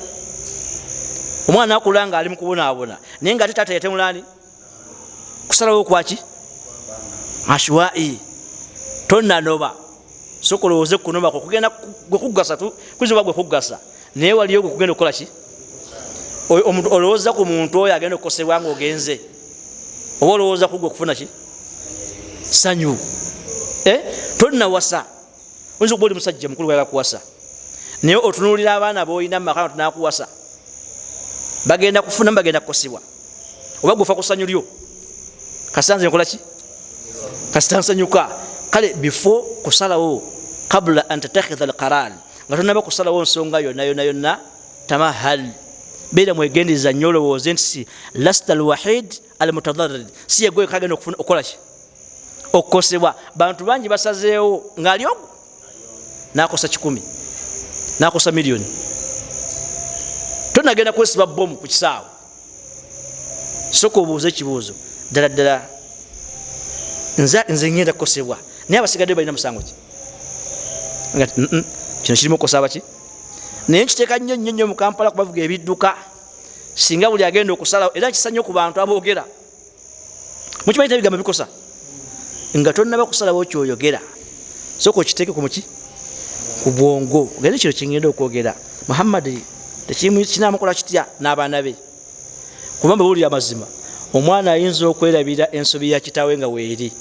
Omwana akula nga ali mu kubonaabona, naye nga ate taata yatemula ani? Kusalawo kwaki? Ashwai. Tonanoba, soka olowooze kunobako kugenda gwe kugasa, kuyinza oba gwe kugasa, naye waliyo gwe kugenda okukola ki. Olowooza ku muntu oyo agenda okukosebwa nga ogenze, oba olowooza ku gwe okufuna ki sanyu? Tonnawasa, Oyinza okuba oli musajja mukulu wayagala kuwasa, naye otunuulira abaana boolina mu maka tunakuwasa, bagenda kufunamu, bagenda kukosebwa, oba gufa ku ssanyu lyo. Kasita nze nkola ki? Kasita nsanyuka. Kale before kusalawo, qabula an tatakhidha alqarar, nga tonaba kusalawo nsonga yonna yonna yonna, tamahal, beera mwegendereza nnyo, olowooze nti si lasta alwahid almutadarrid, si yegwe kagenda okukola ki, okukosebwa. Bantu bangi basazeewo ng'ali ogwo nakosa 100, nakosa miliyoni. Tonagenda kwesiba bomu ku kisaawe, soka obuuze ekibuuzo ddala ddala, nze ngenda kukosebwa, naye abasigadde balina musango ki? Kino kirimu okukosa abaki? Naye nkiteeka nnyo nnyo nnyo mu Kampala kubavuga ebidduka, singa buli agenda okusalawo, era nkisa nnyo ku bantu aboogera. Mukimanyi nti ebigambo bikosa? Nga tonnaba kusalawo kyoyogera, sooka okiteeke ku muki, ku bwongo, ogende kino kingenda okwogera Muhammad kinamukola kitya n'abaana be. Kuba mbabuulira amazima, omwana ayinza okwerabira ensobi ya kitaawe nga weeri,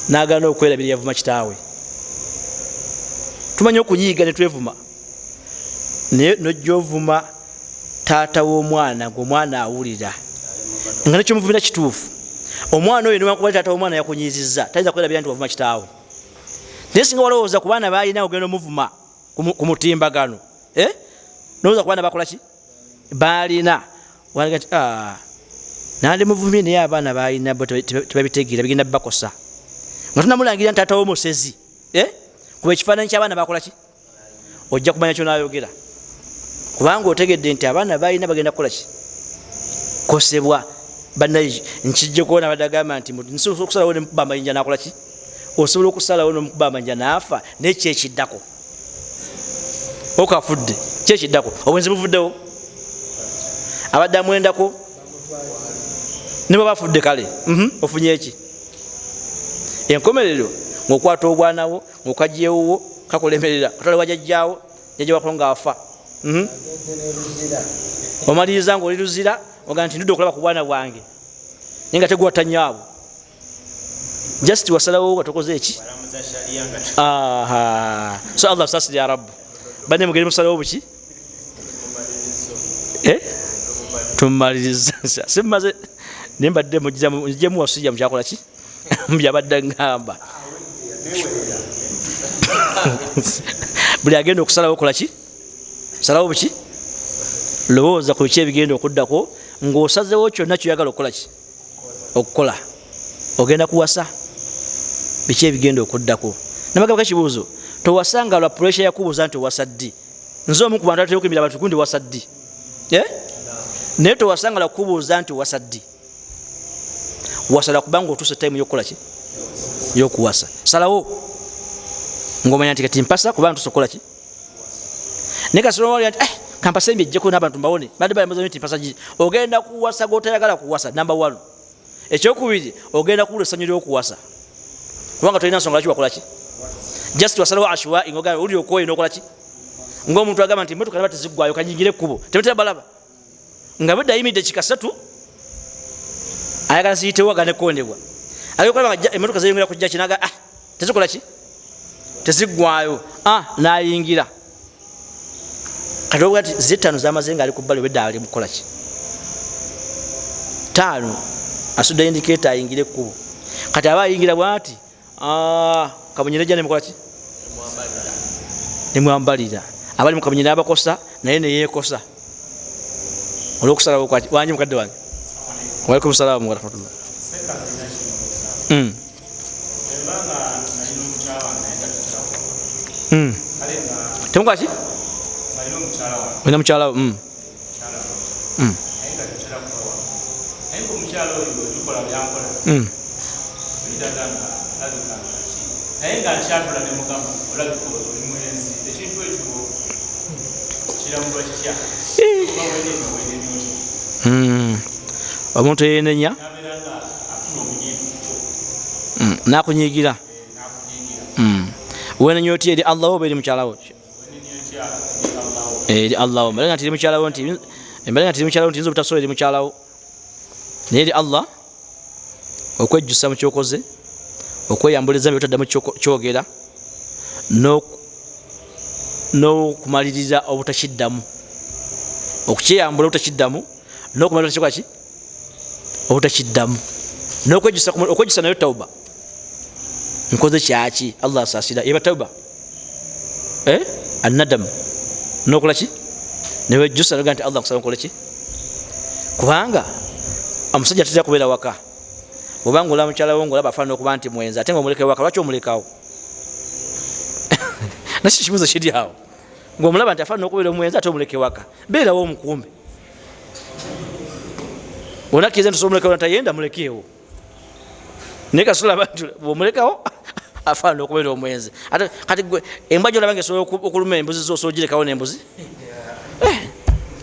n'agaana okwerabira yavuma kitaawe. Tumanyi okunyiiga ne twevuma, naye nojja ovuma taata w'omwana ng'omwana awulira nga nekyomuvumira kituufu. Omwana oyo newankubadde taata w'omwana yakunyiizizza, tayinza kwerabira nti wavuma kitaawe. Naye singa walowooza ku baana balina ogenda omuvuma ku mutimbagano, nolowooza ku baana bakola ki balina, walaga nti nandi muvumye, naye abaana balina bo tebabitegeera, bigenda bakosa. Nga tunamulangira nti taata w'omusezi, kuba ekifaananyi ky'abaana bakola ki, ojja kumanya kyonayogera, kubanga otegedde nti abaana balina bagenda kukola ki, kosebwa. Bannaye nkijje kuona abadde agamba nti nsobola okusalawo nemukuba amayinja nakola ki, osobola okusalawo nomukuba amayinja naafa, naye kyekiddako okafudde, kyekiddako obwenzi buvuddewo, abadde amwendako ne bwaba afudde kale, ofunye eki enkomerero, ng'okwata obwanawo ng'okajewuwo kakulemerera, katwale wa jjajjaawo, jjajja wako ng'afa, omaliriza ng'oli luzira, oga nti ndudde okulaba ku bwana bwange, naye nga tegwatta nnyo just wasalawo nga tokoze eki. Aha, so Allah tusasire ya Rabbu. Banne mugende musalawo buki, tumaliriza simmaze, naye mbadde mujjemu wasiya mukyakola ki byabadde ngamba buli agenda okusalawo okola ki, salawo buki, lowooza ku biki ebigenda okuddako ng'osazewo kyonna kyoyagala okukola ki, okukola. Ogenda kuwasa, biki ebigenda okuddako? Nabagamba ekibuuzo, towasanga lwa pressure yakubuuza nti owasa ddi. Nze omu ku bantu atera okuyimbira abantu gundi wasa ddi, naye towasanga lwa kubuuza nti owasa ddi. Wasala kubanga otuuse time y'okukola ki, y'okuwasa. Salawo ng'omanya nti kati mpasa kubanga ntuuse okukola ki. Naye kasita owulira nti kampase mbyejjeko n'abantu mbawone, badde bayambaza nti mpasa ki, ogenda kuwasa gw'otayagala kuwasa, number 1. Ekyokubiri, ogenda kubula essanyu ly'okuwasa kubanga tolina nsonga lwaki wakola ki, just wasalawo ashwa ng'ogamba owulira okwoyo n'okola ki, ng'omuntu agamba nti emmotoka naba teziggwayo kanyingire ekkubo, tebatera balaba nga budde ayimiridde kikasatu ayagala ziyitewo agane kukondebwa, agenda okulaba nga emmotoka zeyongera kujja ki, naga tezikola ki, teziggwayo, n'ayingira. Kati obuga nti zitaano zamaze ng'ali ku bbali, obedda ali mukukola ki, 5 asudde indikeeta ayingire ekkubo. Kati aba ayingira bw'ati, kamunye nejja nemukola ki, nemwambalira. Abali mu kamunye n'abakosa, naye neyeekosa olw'okusalawo kwaki. Wangi mukadde wange, waalaikum salaamu warahmatullah. Temukola ki? Olina mukyala wo? Naye nga nkyatula ne mugamba olabika oli mwenzi, ekintu ekyo kiramulwa kitya? Oba wenenya, wenenya otya? Omuntu eyenenya nabeera nga afuna obunyiivu. Nakunyiigira. Nakunyiigira. Wenenya otya eri Allah oba eri mukyala wo? Wenenya otya eri Allah wo? Eri Allah wo. Mbale nga tiri mukyala wo nti, mbale nga tiri mukyala wo nti nze obutasobola eri mukyala wo. Naye eri Allah okwejjusa mu kyokoze, Okweyambula ezambi otaddamu kyogera n'okumaliriza obutakiddamu, okukyeyambula obutakiddamu n'okumaliriza ki obutakiddamu, n'okwejjusa nayo tauba. Nkoze kyaki? Allah asaasira, eba tauba annadamu n'okola ki newejjusa noga nti Allah nkusaba nkole ki, kubanga omusajja tatera kubeera waka. Bwobanga olaba mukyala wo ngaolaba afaanana okuba nti mwenzi ate nga omuleka waka, lwaki omulekawo? Nakyo kibuuzo kiri awo, ngaomulaba nti afaanana okubeera omwenzi ate omuleke waka, beerawo omukumbe. Onakkiriza nti osobola omulekawo tayenda, mulekeewo. Naye kasolaba nti bwomulekawo afaanana okubeera omwenzi, ate kati gwe embwa gyolaba nga esobola okuluma embuzi zo, osobola ogirekawo n'embuzi?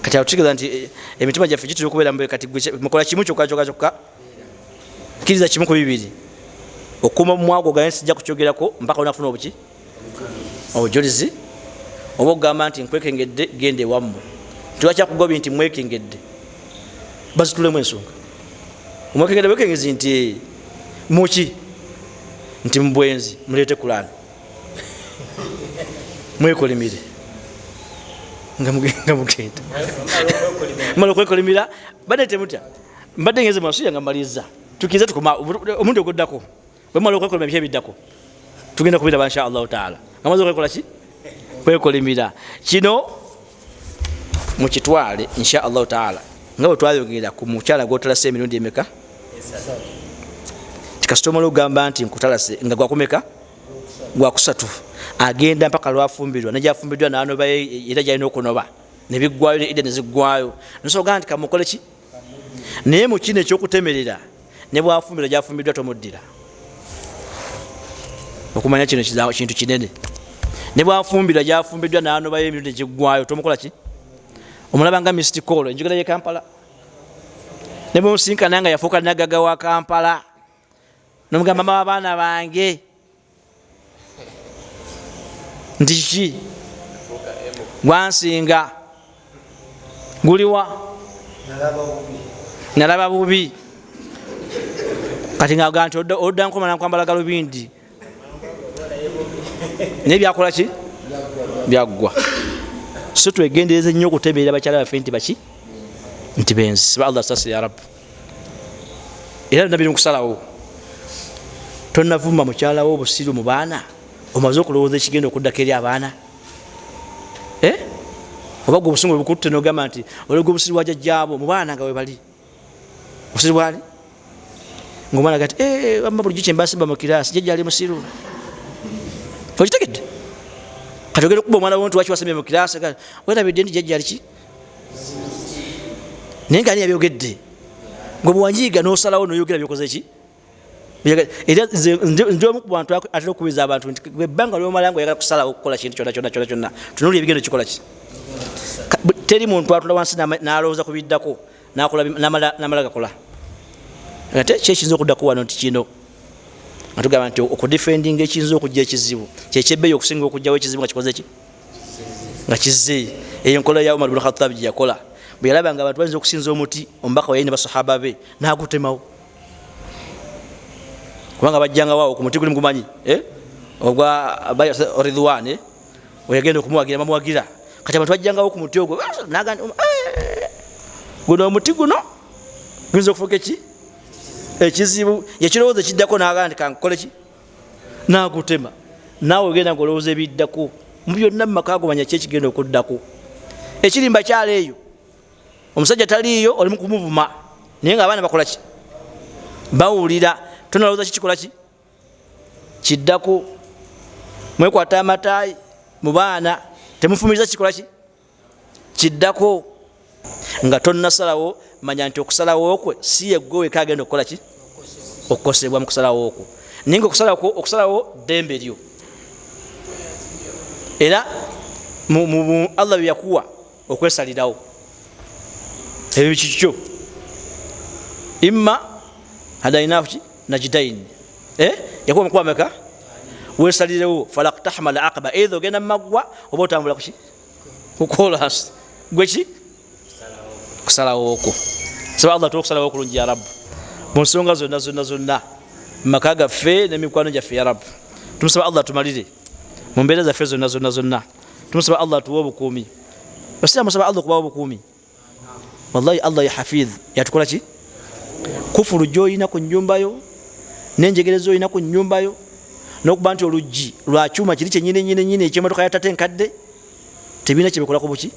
Kati awo tutegeeza nti emitima gyaffe gitera okubeera mbe. Kati gwe mukola kimu kyokka kyokka kyokka, kkiriza kimu ku bibiri: okuuma omumwa gwo, gaye sijja kukyogerako mpaka onafuna obuki obujulizi, oba okugamba nti nkwekengedde, genda ewammwe. Nti lwakyakugobye nti mwekengedde, bazitulemu ensonga. Omwekengedde bwekengezi nti muki nti mubwenzi, muleete Kulani mwekolimire nga mugenda mala okwekolimira. Badde temutya, mbadde ngenze mumasuya nga maliriza, tukirize tukoma omundi oguddako. Bwemala okwekolimira, biki ebiddako tugenda kubiraba insha Allahu taala. Nga maze okwekola ki kwekolimira kino mukitwale insha Allahu taala, nga bwe twayogera ku mukyala gwotalase emirundi emeka, tikasita omala okugamba nti nkutalase nga gwakumeka gwakusatu, agenda mpaka lwafumbirwa, nejafumbiddwa nanoba era gyalina okunoba nebiggwayo ne idda neziggwayo, nosobola nti kamukole ki. Naye mukino ekyokutemerera, ne bwafumbirwa gyafumbiddwa tomuddira. Okumanya kino kintu kinene, ne bwafumbirwa gyafumbiddwa nanobayo emirundi egiggwayo tomukola ki, omulaba nga missed call enjogera ye Kampala, ne bwemusinkana nga yafuuka nagaga wa Kampala, nomugamba mama abaana bange nti kiki gwansinga guliwa nalaba bubi, kati ngaga nti odda nkomala nkwambala galubindi, naye byakola ki byaggwa. So twegendereze nnyo okuteberera bakyala baffe nti baki nti benzi. Siba Allah sasi ya Rabb, era byonna biri mukusalawo. Tonavuma mukyalawo obusiru mu baana, omaze okulowooza ekigenda okuddako eri abaana, oba gwe obusungu bwekutte nogamba nti olwo obusiru bwa jjajjaabo mu baana nga webali obusiru bwali ngaomwana gati wamma bulijjo kyembasimba mu kirasi jjajja ali musiru, okitegedde? Kati ogenda okuba omwana wo nti waki wasembye mu kirasi, werabidde nti jjajja ali ki, naye nga ani yabyogedde? Gwe bwanyiiga nosalawo noyogera byokoze ki. Era nze omu ku bantu atera okukubiriza abantu nti ebbanga lyomala nga oyagala kusalawo okukola kintu kyonna kyonna kyonna kyonna, tunuli ebigendo kikola ki. Teri muntu atula wansi n'alowooza ku biddako n'amala gakola. Ate ki ekiyinza okuddako wano nti kino nga tugamba nti okudefendinga ekiyinza okujja ekizibu kyekyebbeeyi okusinga okugjawo ekizibu nga kikoze ki nga kizze. Eyo enkola ya Umar bin Khattab gye yakola bwe yalaba nga abantu bayinza okusinza omuti omubaka we yali ne basahaba be, n'agutemawo, kubanga bajjangawo ku muti guli mugumanyi ogwa Ridwan, weyagenda okumuwagira bamuwagira. Kati abantu bajjangawo ku muti ogwo, naga guno omuti guno guyinza okufuuka eki ekizibu, ekirowoozo ekiddako, nagaa nti kankole ki, nagutema. Naawe ogenda nga olowooza ebiddako mu byonna mu maka gomanya ki ekigenda okuddako. Ekirimba kyalo eyo omusajja taliiyo, oli mukumuvuma, naye nga abaana bakola ki bawulira, tonalowooza kikikola ki kiddako. Mwekwata amataayi mu baana, temufumiriza kikola ki kiddako. Nga tonnasalawo, manya nti okusalawo kwe si yeggwe weka agenda okukola ki okukosebwa mu kusalawo okwo, naye nga okusalawo ddembe lyo. Era Allah bye yakuwa okwesalirawo ebyo kikyo, imma hadainahu ki najidaini, yakuwa mukuba meka wesalirewo, falaktahmal aqaba, eitha ogenda mumaggwa oba otambula kuki kukolasi gwe ki kusalawo okwo. Saba Allah tuwe okusalawo okulungi ya Rabbu mu nsonga zonna zonna zonna. Mumaka gaffe nemikwano gyaffe, ya Rabu, tumusaba Allah tumalire mu mbeera zaffe zonna zonna zonna. Tumusaba Allah atuwe obukuumi. Basiramu, musaba Allah okubawa obukuumi. Wallahi, Allah ye hafidh. Yatukola ki? Kufulu gyoyina ku nyumbayo nenjegere zoyina ku nyumbayo, nokuba nti oluggi lwakyuma kiri kyenyini nyini nyini ekyemotoka yatate enkadde, tebirina kyebikola ku buki,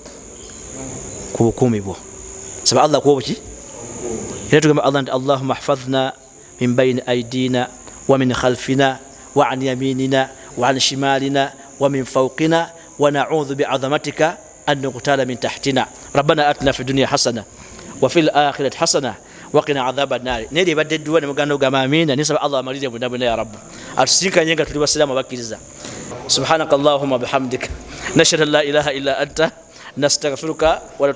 ku bukuumi bwo. Saba Allah kuwa obuki. Era tugamba Allah nti allahuma hfadhna min baini aidina wa min khalfina wa an yaminina wa an shimalina wa min fawqina wa naudhu biazamatika an nugtala min tahtina. Rabbana atina fi dunia hasana wa fi lakhirati hasana waqina adhaba nari. Naye lyebadde edduwa ne muganda ogamba amina. Nisaba Allah amalire bonna bonna, ya Rabbu, atusinkanye nga tuli basiraamu abakkiriza. Subhanaka allahuma bihamdika, nashhadu an la ilaha illa anta, nastaghfiruka wa